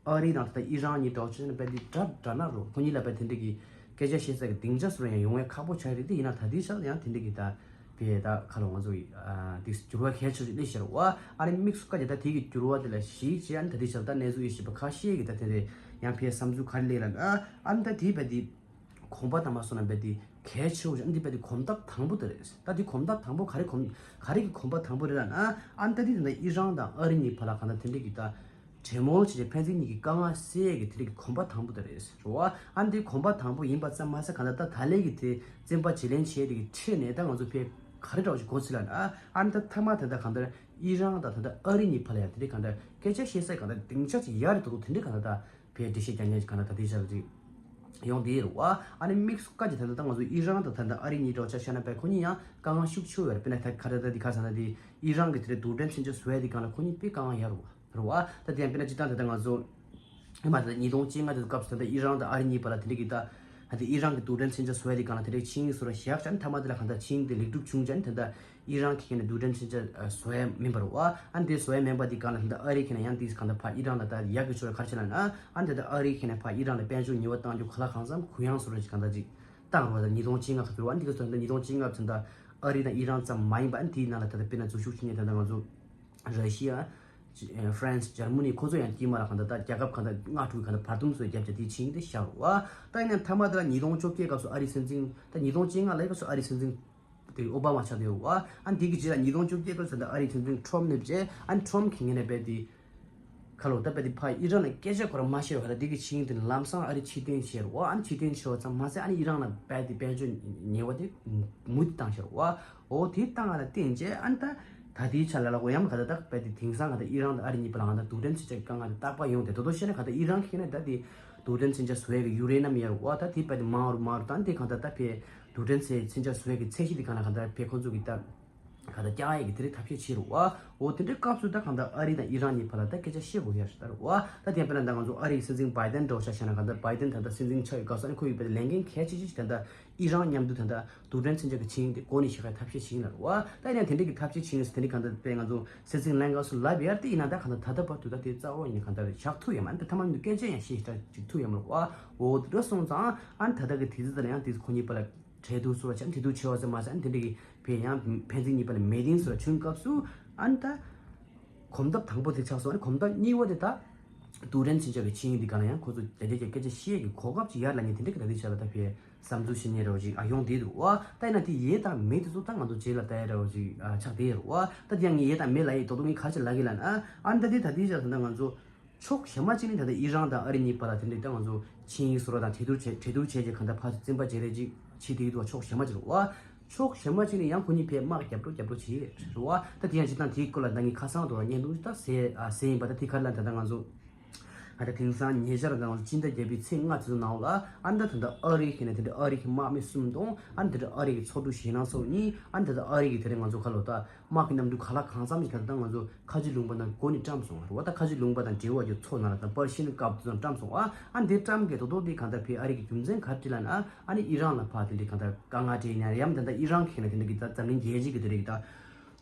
ཨ་རི་དང་ད་ལྟ་ཨི་རན་གཉིས་འདྲ་བོ་བྱས་ན་དཔེ་འདི་འདྲ་འདྲ་ན་རོ། ཁོ་གཉིས་ལ་དཔེ་དེ་འདྲ་གི་སྐད་ཆ་བཤད་ས་གི་སྡིངས་ཆ་སུ་ར་ཡང་ཡོང་བའི་ཁག་པོ་ཆགས་རེད། དེ་ཡིན་ན་ད་ལྟའི་ཆར་ཡང་དེ་འདྲ་གི་ད་དཔེ་ད་ཁ་ལོ་ང་ཚོ་གི་དེ་འགྱུར་བ་གལ་ཆེ་ཞིག་སླེབས་ཤར་བ། ཨ་རི་དམིགས་སུ་བཀར་གྱི་ད་དེ་གི་འགྱུར་བ་དེ་ལ་གཞིགས་བྱས་ཨ་ནི་ད་ལྟའི་ཆར་ད་གནས་ཚུལ་ཡི་ཞིབ་པ་ཁ་ཤས་ཀྱི་ད་དེ་རེད། ཡང་ཕའི་བསམ་ཚུལ་ག་རེ་སླེབས་ལ་ཨ་ཨ་ནི་ད་དེ་དཔེ་དེ། གོམ་པ་དང་མ་སོང་ན་བས་དེ་གལ་ཆེ་བོ་ཞིག་འདི་བས་དེ་གོམ་སྟབས་དང་པོ་དེ་རེད། ད་དེ་གོམ་སྟབས་དང་པོ་ག་རེ་གོམ་ག་རེ་གི་གོམ་པ་དང་པོ་རེད་ལབ་ན། ཨ་ནི་ད་དེ་ད་ལྟ་ཨི་རན་དང་ཨ་རི་གཉིས་བར་ལ་གང་ལྟར་དེ་འདྲ་གི་ད་གྲོས་མོལ་བྱས་ཏེ་ཕན་ཚུན་གཉིས་ཀྱི་དཀའ་ངལ་སེལ་ཡས་ཀྱི་དེ་འདྲ་གི་གོམ་པ་དང་པོ་དེ་རེད་རེད་བ། ཨ་ནི་དེ་གོམ་པ་དང་པོ་ཡིན་པ་ཙམ་མ་ཟད་གང་ལྟར་ད་ད་ལན་གི་དེ་བཙོན་པ་བརྗེ་ལེན་བྱས་དེ་གི་ཁྲིད་ནས་ད་ང་ཚོ་ཕའི་ག་རེ་འདྲ་བ་ཞིག་གོ་ཚུལ་ལབ་ན། ཨ་ནི་ད་མཐའ་མ་ད་ལྟ་གང་ལྟར་ཨི་རན་དང་ད་ལྟ་ཨ་རི་གཉིས་བར་ལ་ཡང་དེ་འདྲ་གང་ལྟར་སྐད་ཆ་བཤད་ས་གང་ལྟར་སྡིངས་ཆ་ཅིག་ཡག་རེད་འདུག་དེ་འདྲ་གང་ལྟར་ད། བའི་འགྲེལ་བཤད་རྒྱག་མཁན་ཞིག་གང་ལྟར་ད་ལྟའི་ཆར་ཅིག་ཡོང་བསྡད་ཡོད་རེད་བ། ཨ་ནི་དམིགས་སུ་བཀར་གྱི་ད་ལྟ་ད་ང་ཚོ་ཨི་རན་དང་ད་ལྟ་ཨ་རི་གཉིས་འདྲ་བོ་ཆ་བཞག་ན་བས་ཁོ་གཉིས་ཡང་དཀའ་ངལ་ཤུགས་ཆེ་བོ་ཡོད་རེད། དཔེར་ན་ད་ག་རེ་ད་འདི་ག་ཟེར་ན་འདི་ཨི་རན་གྱི་དེ་འདྲའི་རྡུལ་ཕྲན་མཚོན་ཆ་བཟོ་ཡ་དེ་སྒང་ལ་ཁོ་གཉིས་དཔེ་དཀའ་ངལ་ཡོད་རེད་བ། རེད་བ། ད་དེ་ཡང་དཔེར་ན་སྤྱིར་བཏང་ད་ལྟ་ང་ཚོ་ཨ་མ་ད་ལྟ་ཉིས་སྟོང་བཅོ་ལྔ་དེ་ཚོ་སྐབས་སུ་ད་ལྟ་ཨི་རན་དང་ཨ་རི་གཉིས་བར་ལ་དེ་འདྲའི་གི་ད་ད་ལྟ་ཨི་རན་གྱི་རྡུལ་ཕྲན་མཚོན་ཆ་བཟོ་ཡ་དེ་སྒང་ལ་དེ་འདྲའི་ཆིངས་ཡིག་བཟོ་ར་བཞག་བཞག་ནས་མཐའ་མ་དེ་ལ་གང་ལྟར་ཆིངས་དེ་ལེགས་གྲུབ་བྱུང་བྱས་ནས་ད་ལྟ། ཨི་རན་གྱི་ཁ་ནས་རྡུལ་ཕྲན་མཚོན་ཆ་བཟོ་ཡ་མིན་པ་རེད་བ། ཨ་ནི་དེ་བཟོ་ཡ་མིན་པ་འདི་སྒང་ལ་ད་ལྟ་ཨ་རི་ཁ་ནས་ཡང་དེ་གང་ལྟར་ཕར་ཨི་རན་ལ་ད་ཡག་གི་ཕྱོགས་ལ་ག་རེ་བྱས་ལབ་ན། ཨ་ནི་ད་ལྟ་ཨ་རི་ཁ་ནས་ཕར་ཨི་རན་ལ་དཔལ་འབྱོར་ཉེས་པ་བཏང་རྒྱུ་ག་ལ་གང་འཚམ་གུ་ཡངས་བཟོ་འདྲ་ཞིག་གང་ལྟར་ཅིག་བཏང་རེད་བ། ད་ཉིས་སྟོང་བཅོ་ལྔ་ཁ་ཐུག་རེད་བ། ཨ་ནི་དེ་ག་ཚོད་ད་ཉིས་སྟོང་བཅོ་ལྔ་ཚུན་ད་ཨ་རི་དང་ཨི་རན་ཙམ་མ་ཡིན་པ། ཨ་ནི་དེའི་ནང་ལ་ད་ལྟ་དཔེར་ན་འཛུལ་ཞུགས་བྱེད་མཁན་ད་ལྟ་ང་ཚོ་ ར་ཤི་ཡ། ཨ་ཧྥ་རན་སི། འཇར་མ་ནི། ཁོ་ཚོ་ཡང་དཀྱིལ་མ་ལ་གང་ལྟར་ད་རྒྱལ་ཁབ་གང་ལྟར་ལྔ་དྲུག་གི་གང་ལྟར་བར་འདུམ་བཟོས་རྒྱབ་བྱས་དེ་ཕྱིན་དེ་བཞག་རེད་བ། ད་ཡིན་ན་མཐའ་མ་དེ་ལ་ཉིས་སྟོང་བཅོ་བརྒྱད་སྐབས་སུ་ཨ་རིའི་སྲིད་འཛིན། ད་ཉིས་སྟོང་བཅོ་ལྔ་ལ་སྐབས་སུ་ཨ་རིའི་སྲིད་འཛིན་དེ་ཨོ་བྷ་མ་ཆགས་བསྡད་ཡོད་བ། ཨ་འདི་གི་རྗེས་ལ་ཉིས་སྟོང་བཅོ་བརྒྱད་སྐབས་སུ་ད་ཨ་རིའི་སྲིད་འཛིན་ཁྲོམ་སླེབས་རྗེས། ཨ་ཁྲོམ་གྱི་ངོས་ནས་རྦད་དེ་ཁ་ལོ་ད་རྦད་དེ་ཕ་ཨི་རན་ལ་སྐད་ཆ་ཁོ་རང་མ་བཤད་པ་ད་འདི་གི་ཕྱིན་དེ་ལམ་སང་ཨ་རི་ཕྱིར་འཐེན་བྱས་རེད་བ། ཨ་ནི་ཕྱིར་འཐེན་བྱས་པ་ཙམ་མ་ཟད་ཨ་ནི་ཨི་རན་ལ་རྦད་དེ་དཔལ་འབྱོར་ཉེས་པ་དེ་མུ་མཐུད་བཏང་བཞག་རེད་བ། འོ་དེ་བཏང་བ་ལ་བརྟེན་བྱས་ཨ་ནི་ད་ད་ལྟའི་ཆ་ལ་ལ་འོ་ཡང་ག་ད་ད་རྦད་དེ་དེང་སང་ག་ད་ཨི་རན་དང་ཨ་རི་གཉིས་བར་ལ་ག་ད་རྡུལ་ཕྲན་མཚོན་ཆ་གི་དཀའ་ངལ་དེ་རྟག་པར་ཡོང་དེ། དོ་དོ་བཤད་ན་ག་ད་ཨི་རན་གྱི་ནས་ད་དེ་རྡུལ་ཕྲན་མཚོན་ཆ་བཟོ་ཡ་གི་ཡུ་རེ་ནམ་ཡར་བ་ད་དེ་རྦད་དེ་མང་རུ་མང་རུ་བཏང་དེ་གང་ད་ད་ཕའི་རྡུལ་ཕྲན་ཚེ་མཚོན་ཆ་བཟོ་ཡ་གི་ཚད་གཞི་དེ་གང་ལ་གང་ད་ཕའི་ཁོ་ཚོ་གི་ད་གང་ད་རྒྱག་ཡ་གི་དེ་རིགས་ཐབས་ཤེས་བྱེད་རུ་བ། འོ་དེ་འདྲའི་སྐབས་སུ་ད་གང་ད་ཨ་རི་དང་ཨི་རན་གཉིས་བར་ལ་ད་སྐད་ཆ་བཤད་དགོས་ཡ་ཞིག་ད་རུ་བ། ད་དེ་དཔེར་ན་ད་ང་ཚོ་ཨ་རི་གི་སྲིད་འཛིན་བྷའི་ཏན་འདྲ་བོ་ཆ་བཞག་ན་གང་ད་བྷའི་ཏན་ད་ད་སྲིད་འཛིན་ཆགས་ཡོད་སྐབས་སུ་ཨ་ནི་ཁོ་ཡི་བར་ལས་འགན་གལ་ཆེ་ཤོས་ཤིག་ད་ད་ཨི་རན་མཉམ་དུ་ད་ད་རྡུལ་ཕྲན་མཚོན་ཆ་གི་ཆིངས་ཡིག་དེ་འགོ་ནས་བཞག་ཡ་ཐབས་ཤེས་བྱེད་ཡིན་ལ་རུ་བ། ད་ཡིན་ན་དེ་འདྲའི་གི་ཐབས་ཤེས་བྱེད་ཡིན་ཟེར་དེ་འདྲའི་གང་ད་དཔེ་ང་ཚོ་སྲིད་འཛིན་ལེན་སྐབས་སུ་ལབ་ཡ་དེ་ཡིན་ན་ད་གང་ད་ད་ལྟ་བར་དུ་ད་དེ་རྩ་བ་ཡིན་ན་གང་ད་བཞག་ཐུབ་ཡ་མ་ད་ཐ་མ་མི་འདུག་སྐད་ཆ་ཡང་བཤད་ཤེས་ད་ཅིག་ཐུབ་ཡ་མ་རུ་བ། འོ་དེ་འདྲ་སོང་ཙང་ཨ་ནི་ད་ད་གི་དེ་ཚོ་ད་ལ་ཡང་དེ་ཁོ་གཉིས་བར་ལ། གྲོས་བསྡུར་སོགས་ལ་བྱས་ནས་གྲོས་བསྡུར་བྱས་པ་ཟེར་མ་ཟད་ཨ་ནི་དེ་འདྲ་གི་བས་ཡང་ཕན་ཚུན་གཉིས་བར་ལ་མི་ཊིང་སོགས་ལ་བྱུང་སྐབས་སུ་ཨ་ནི་ད་གོམ་སྟབས་དང་པོ་དེ་ཆགས་སོང་། ཨ་ནི་གོམ་སྟབས་གཉིས་པ་དེ་ད་རྡུལ་ཕྲན་མཚོན་ཆ་གི་ཆིངས་ཡིག་འདི་ག་ལ་ཡང་ཁོ་ཚོ་རྒྱ་སྐད་ཀྱི་སྐད་ཆ་བཤད་ཀྱི་གོ་སྐབས་ཅིག་ཡར་ལ་ཉེ་དེ་འདྲ་གི་ད་དེ་ཆགས་ལ་ད་བས་བསམ་ཚུལ་བཤད་ཉེ་ར་བ་ཅིག་ཨ་ཡོང་དེ་འདུག་བ། ད་ཡིན་ན་དེ་ཡས་དང་མེད་དེ་ཚོ་ད་ང་ཚོ་རྗེས་ལ་ལྟ་ཡ་ར་བ་ཅིག་ཨ་ཆགས་དེ་རུ་བ། ད་དེ་ཡང་ངས་ཡས་དང་མེད་ལ་ཡས་དོ་དོ་ངས་ག་ཅི་ལ་གི་ལ་ན་ཨ་ནི་ད་དེ་ད་དེ་ཆགས་ད་ང་ཚོ། ཕྱོགས་གཞན་པ་གཅིག་ནི་ད་ལྟ་ཨི་རན་དང་ཨ་རི་གཉིས་བར་ལ་དེ་འདྲའི་ད་ང་ཚོ་ཆིངས་ཡིག་བཟོ་ར་དང་གྲོས་བསྡུར་བྱས་གྲོས་བསྡུར་བྱས་རྗེས་གང་ལྟར་ཕར་ཚུར་རྩིས་པ་བརྗེ་རེས་ཅིག་བྱེད་དེ་ཡོད་དུ་བ་ཕྱོགས་གཞན་པ་གཅིག་རེད་བ། ཕྱོགས་གཞན་པ་གཅིག་ནི་ཡང་ཁོ་གཉིས་ཕར་དམག་རྒྱབ་འགྲོ་རྒྱབ་འགྲོ་བྱེད་རེད་བ། ད་དེ་ཡང་སྤྱིར་བཏང་དེའི་སྐོར་ལ་ད་ངས་ཁ་སང་དུ་བརྙན་ཐུང་ད་ཟེར་ཨ་ཟེར་ཡིན་པ། ད་དེ་ག་རེ་ལབ་ན་ད་ལྟ་ང་ཚོ་ད་ལྟ་དེང་སང་ཉེ་ཆར་ད་ང་ཚོ་སྤྱི་ཟླ་བརྒྱད་པའི་ཚེས་ལྔ་དེ་ཚོ་ནང་ལ་ཨ་ནི་ད་ད་ལྟ་ཨ་རི་གི་ནས་དེ་འདྲ་ཨ་རི་གི་དམག་མི་གསུམ་དང་ཨ་ནི་དེ་འདྲ་ཨ་རི་གི་ཚོགས་དྲུག་ཞེད་སྣང་ཚོགས་གཉིས་ཨ་ནི་ད་ལྟ་ཨ་རི་གི་དེ་རིང་ང་ཚོ་ག་ལོ་ད། དམག་གི་གནམ་གྲུ་ག་ལ་གང་འཚམ་ཞིག་ད་ལྟ་ང་ཚོ་ཁ་ཆེ་ལུང་པ་ནང་སྒོ་ནས་བཀྲམ་སོང་བ་རེད་བ། ད་ཁ་ཆེ་ལུང་པ་དང་འབྲེལ་བ་ཡོད་ཚོ་ནང་ལ་ད་པར་ཤིན་ཀབ་དུ་བཀྲམ་སོང་བ། ཨ་འདི་བཀྲམ་གི་དོ་དོ་འདི་གང་ལྟར་ཕི་ཨ་རི་གི་རྒྱུ་མཚན་ག་རེ་ལབ་ན་ཨ་ནི་ཨི་རན་ལ་ཕ་དེ་འདྲའི་གང་ལྟར་དཀའ་ངལ་འཕྲད་ཉེན་ཡང་ད་ལྟ་ཨི་རན་གི་ནས་དེ་འདྲ་གི་ད་འཛམ་གླིང་རྒྱལ་སྤྱི་གི་དེ་འདྲ་གི་ད་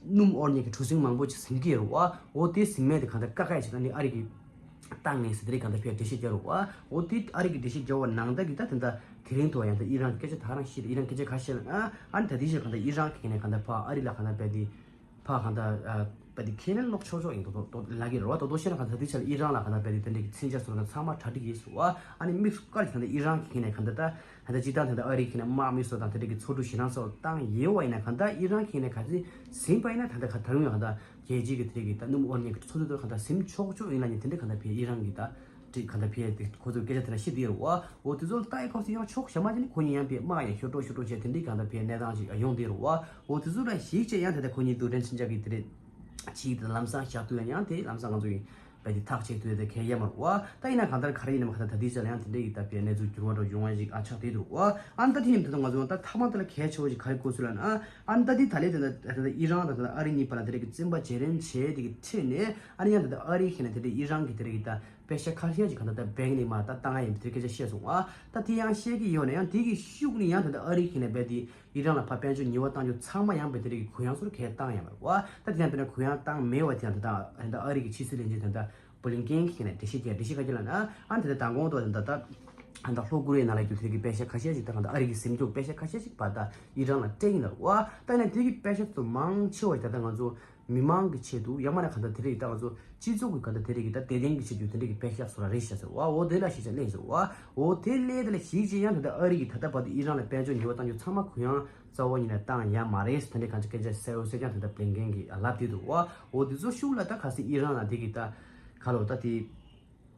སྣུམ་དབོར་ཉེན་གི་གྲུ་གཟིངས་མང་པོ་ཅིག་ཟིན་གི་ཡོད་རེད་བ། འོ་དེ་ཟིན་མེད་དེ་གང་ལྟར་བཀག་ཡ་ཞིག་ད་ནི་ཨ་རི་གི་བཏང་ངེས་ཟེར་དེ་རིགས་གང་ལྟར་ཕར་འགྲེལ་བཤད་རྒྱག་རུ་བ། འོ་དེ་ཨ་རི་གི་འགྲེལ་བཤད་རྒྱག་པ་ནང་ལྟར་གྱི་ད་དེ་འདྲ་དེ་རིང་ཐོག་ཡང་ད་ཨི་རན་གྱི་སྐད་ཆ་ད་རང་བཤད་ཨི་རན་སྐད་ཆ་ཁ་ཤས་ལ་ཨ་ཨ་ནི་ད་དེ་བཞིན་གང་ལྟར་ཨི་རན་གྱི་ནས་གང་ལྟར་ཕར་ཨ་རི་ལ་གང་ལྟར་བས་དེ་ཕར་གང་ལྟར་ཨ་བས་དེ་ཁས་ལེན་ལོག་ཆོག་ཆོག་ཡིན་དོ་དོ་ལ་གི་རུ་བ། དོ་དོ་བཤད་ན་གང་ལྟར་དེ་ཆ་ལ་ཨི་རན་ལ་གང་ལྟར་བས་དེ་དེ་འདྲའི་མཚོན་ཆ་བཟོ་ན་ཚང་མ་གྲ་སྒྲིག་ཡིན་ཟེར་བ། ཨ་ནི་དམིགས་སུ་བཀར་གྱི་གང་ལྟར་ཨི་རན་གྱི་ནས་གང་ལྟར་ད་གང་ལྟར་སྤྱིར་བཏང་གང་ལྟར་ཨ་རི་གི་ནས་དམག་མི་ཚོ་དང་དེ་འདྲའི་གི་ཚོགས་དྲུག་ཞེད་སྣང་སོགས་བཏང་ཡོད་བ་ཡིན་ན་གང་ལྟར་ཨི་རན་གྱི་ནས་ག་ཚོད་ཟིན་པ་ཡིན་ན་ད་ལྟ་ག་ད་རུང་ཡང་གང་ལྟར། རྒྱལ་སྤྱིའི་གི་དེ་རིགས་ཀྱི་ད་སྣུམ་དབོར་ཉེན་གྱི་ཚོགས་འདུ་དེ་གང་ལྟར་ཟིན་ཆོག་ཆོག་ཡིན་ལ་ནི་དེ་འདྲ་གང་ལྟར་ཕེ་ཨི་རན་གྱི་ད་དེ་གང་ལྟར་ཕེ་དེ་ཁོ་ཚོས་སྐད་ཆ་དེ་འདྲ་བཤད་དེ་རུ་བ། འོ་དེ་ཚོ་ལ་ལྟ་ཡི་སྐབས་སུ་ཡང་ཕྱོགས་གཞན་པ་ཅིག་ནི་ཁོ་གཉིས་ཡང་ཕེ་དམག་ཡང་ཤོར་འགྲོ་ཤོར་འགྲོ་བྱས་དེ་འདྲའི་གང་ལྟར་ཕེ་གནས་སྟངས་ཅིག་ཡོང་དེ་རུ་བ། འོ་དེ་ཚོ་ལ་གཞིགས་བྱས་ཡང་ད་ལྟ་ཁོ་གཉིས་རྡུལ་ཕྲན་མཚོན་ཆ་གི་དེ་རིགས་ཅིག་དེ་ལམ་སང་བཞག་ཐུབ་ཡང་ཡང་དེ་ལམ་སང་ང་ཚོ་ཡིན་པ་དེ་ཐག་བཅད་ཐུབ་ཡ་དེ་གལ་ཡ་མ་རུ་བ། ད་ཡིན་ན་གང་ལྟར་ག་རེ་ཡིན་ནམ་གང་ལྟར་ད་ལྟའི་ཆ་ལ་ཡང་དེ་འདྲའི་གི་ད་ཕེ་གནས་ཚུལ་འགྱུར་བ་འགྲོ་ཡོང་བ་ཞིག་ཨ་ཆགས་དེ་འདུག་བ། ཨ་ནི་ད་དེ་ཡིན་ད་ལྟ་ང་ཚོ་ད་མཐའ་མ་དེ་ལ་གལ་ཆེ་བ་ཞིག་ག་རེ་གོ་སོང་ལབ་ན། ཨ་ནི་ད་དེ་ད་ལྟའི་ད་ལྟ་ཨི་རན་དང་ད་ལྟ་ཨ་རི་གཉིས་བར་ལ་དེ་རིགས་ཀྱི་བཙན་པ་བརྗེ་རེས་བྱས་དེ་གི་ཁྲིད་ནས་ཨ་ནི་ཡང་ད་ལྟ་ཨ་རི་ཁེ་ན་དེ་འདྲའི་ཨི་རན་གྱི་དེ་རིགས་ཀྱི་ད་པེ་ཤ་ཁ་ཤས་ཅིག་གང་ལྟར་ད་བེང་ནས་མར་ད་བཏང་ཡ་ཡིན་པའི་དེ་སྐད་ཆ་བཤད་སོང་བ། ད་དེ་ཡང་བཤད་ཀྱི་ཡོད་ན་ཡང་དེ་གི་ཤུགས་ནི་ཡང་ད་ལྟ་ཨ་རི་ཁེ་ན་རྦད་དེ་ཨི་རན་ལ་ཕར་དཔལ་འབྱོར་ཉེས་པ་བཏང་རྒྱུ་ཚང་མ་ཡང་རྦད་དེ་རིགས་ཀྱི་གུ་ཡངས་སུ་གས་བཏང་ཡ་མ་རེད་བ། ད་དེ་ཡང་དཔེར་ན་གུ་ཡངས་བཏང་མེད་པ་དེ་ཡང་ད་ལྟ་ད་ལྟ་ཨ་རི་གི་ཕྱི་སྲིད་བློན་ཆེན་ད་ལྟ་བྷུ་ལིན་ཀེན་གྱིས་ནས་འགྲེལ་བཤད་བརྒྱབ། འགྲེལ་བཤད་ག་རེ་ལབ་ན། ཨ་ནི་དེ་ལྟར་མདང་དགོང་ཐོག་ད་ལྟ་ཨ་ནི་ད་ལྷོ་ཀོ་རི་ཡ་ནང་ལ་རྒྱུ་མཚན་གྱི་པེ་ཤ་ཁ་ཤས་ཤིག་ད་གང་ལྟར་ཨ་རི་གི་ཟིན་རྒྱུ་པེ་ཤ་ཁ་ཤས་ཤིག་བར་ད་ཨི་རན་ལ་སྤྲད་ཡིན་ལ་བ། ད་ཡིན་ན་དེ་གི་པེ་ཤ་ཚོ་མང་ཆེ་བ་ད་ལྟ་ང་ཚོ་མི་མང་གི་ཆེད་དུ་ཡང་མིན་ན་གང་ལྟར་དེ་རིགས་ད་ང་ཚོ་སྤྱི་ཚོགས་ཀྱི་གང་ལྟར་དེ་རིགས་ཀྱི་ད་བདེ་ལྡན་གྱི་ཆེད་དུ་དེ་འདྲ་གི་པེ་ཤ་ཚོ་ར་རེད་ཤག་ཟེར་བ། འོ་དེ་ལ་ཞིག་ཅིག་སླེབས་ཟེར་བ། འོ་དེ་སླེབས་དེ་ལ་ཞིག་ཅིག་ཡང་ད་ལྟ་ཨ་རི་གི་ད་ལྟ་བར་དུ་ཨི་རན་ལ་དཔལ་འབྱོར་ཉེས་པ་བཏང་རྒྱུ་ཚང་མ་གུ་ཡངས་རྩ་བ་ཉིད་ནས་བཏང་ཡ་མ་རེད་ཟེར་དེ་འདྲའི་གང་ཅི་སྐད་ཆ་གསལ་པོ་གསལ་རྐྱང་ད་ལྟ་བྷུ་ལིན་ཀེན་གྱིས་ལབ་བསྡད་འདུག་བ། འོ་དེ་ཚོ་ཤུགས་ལ་ད་གལ་སྲིད་ཨི་རན་ལ་དེ་གི་ད་ག་ལོ་ད་དེ་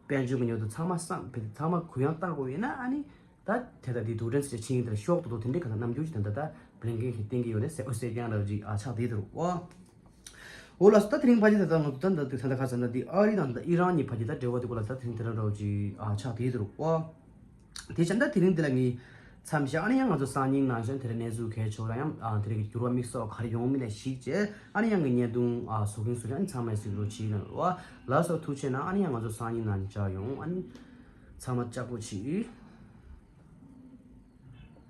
དཔལ་འབྱོར་གྱི་ཉོ་དུ་ཚང་མ་བསམ་ཚང་མ་གུ་ཡངས་བཏང་དགོས་ཡིན་ན། ཨ་ནི་ད་དེ་ད་དེ་རྡུལ་ཕྲན་ཚོ་ཆིངས་ཡིག་དེ་ལ་ཤོག་ཏོ་ཏོ་དེ་འདྲའི་གང་ལྟར་རྣམ་འགྱུར་ཞིག་ད་ད་ད་བྷུ་ལིན་ཀེན་གྱིས་བསྟན་གྱི་ཡོད་རེད་ཟེར། འོ་ཟེར་རྐྱང་འདྲ་བོ་ཅིག་ཨ་ཆགས་བསྡད་འདུག་བ། འོ་ལགས་སོ། ད་དེ་རིང་ཕལ་ཆེར་ད་ལྟ་ང་ཚོ་ད་ད་དུས་ད་ལྟ་ཁ་སང་ད་འདི་ཨ་རི་དང་ད་ཨི་རན་གཉིས་ཕལ་ཆེར་ད་འབྲེལ་བ་དེ་སྐོར་ལ་ད་དེ་རིང་དེ་འདྲ་འདྲ་བོ་ཅིག་ཨ་ཆགས་བསྡད་འདུག་བ། དེ་བྱས་ད་དེ་རིང་འདི་ལ་ངས་མཚམས་བཞག་ཨ་ནི་ཡང་ང་ཚོ་སང་ཉིན་ནང་བཞིན་དེ་རིང་གནས་ཚུལ་གལ་ཆེ་བ་ལ་ཡང་ཨ་དེ་རིང་གི་འགྱུར་བ་དམིགས་བསལ་ག་རེ་ཡོང་མིན་ལ་གཞིགས་བྱས་ཨ་ནི་ཡང་ངས་བརྙན་ཐུང་ཨ་བཟོ་གིན་བཟོ་གིན་ཨ་ནི་ཚང་མས་གཟིགས་རོགས་བྱེད་ལ་བ། ལགས་སོ། ཐུགས་རྗེ་གནང་། ཨ་ནི་ཡང་ང་ཚོ་སང་ཉིན་ནང་མཇལ་ཡོང་། ཨ་ནི་ཚང་མ་ལྕགས་པོ་བྱེད།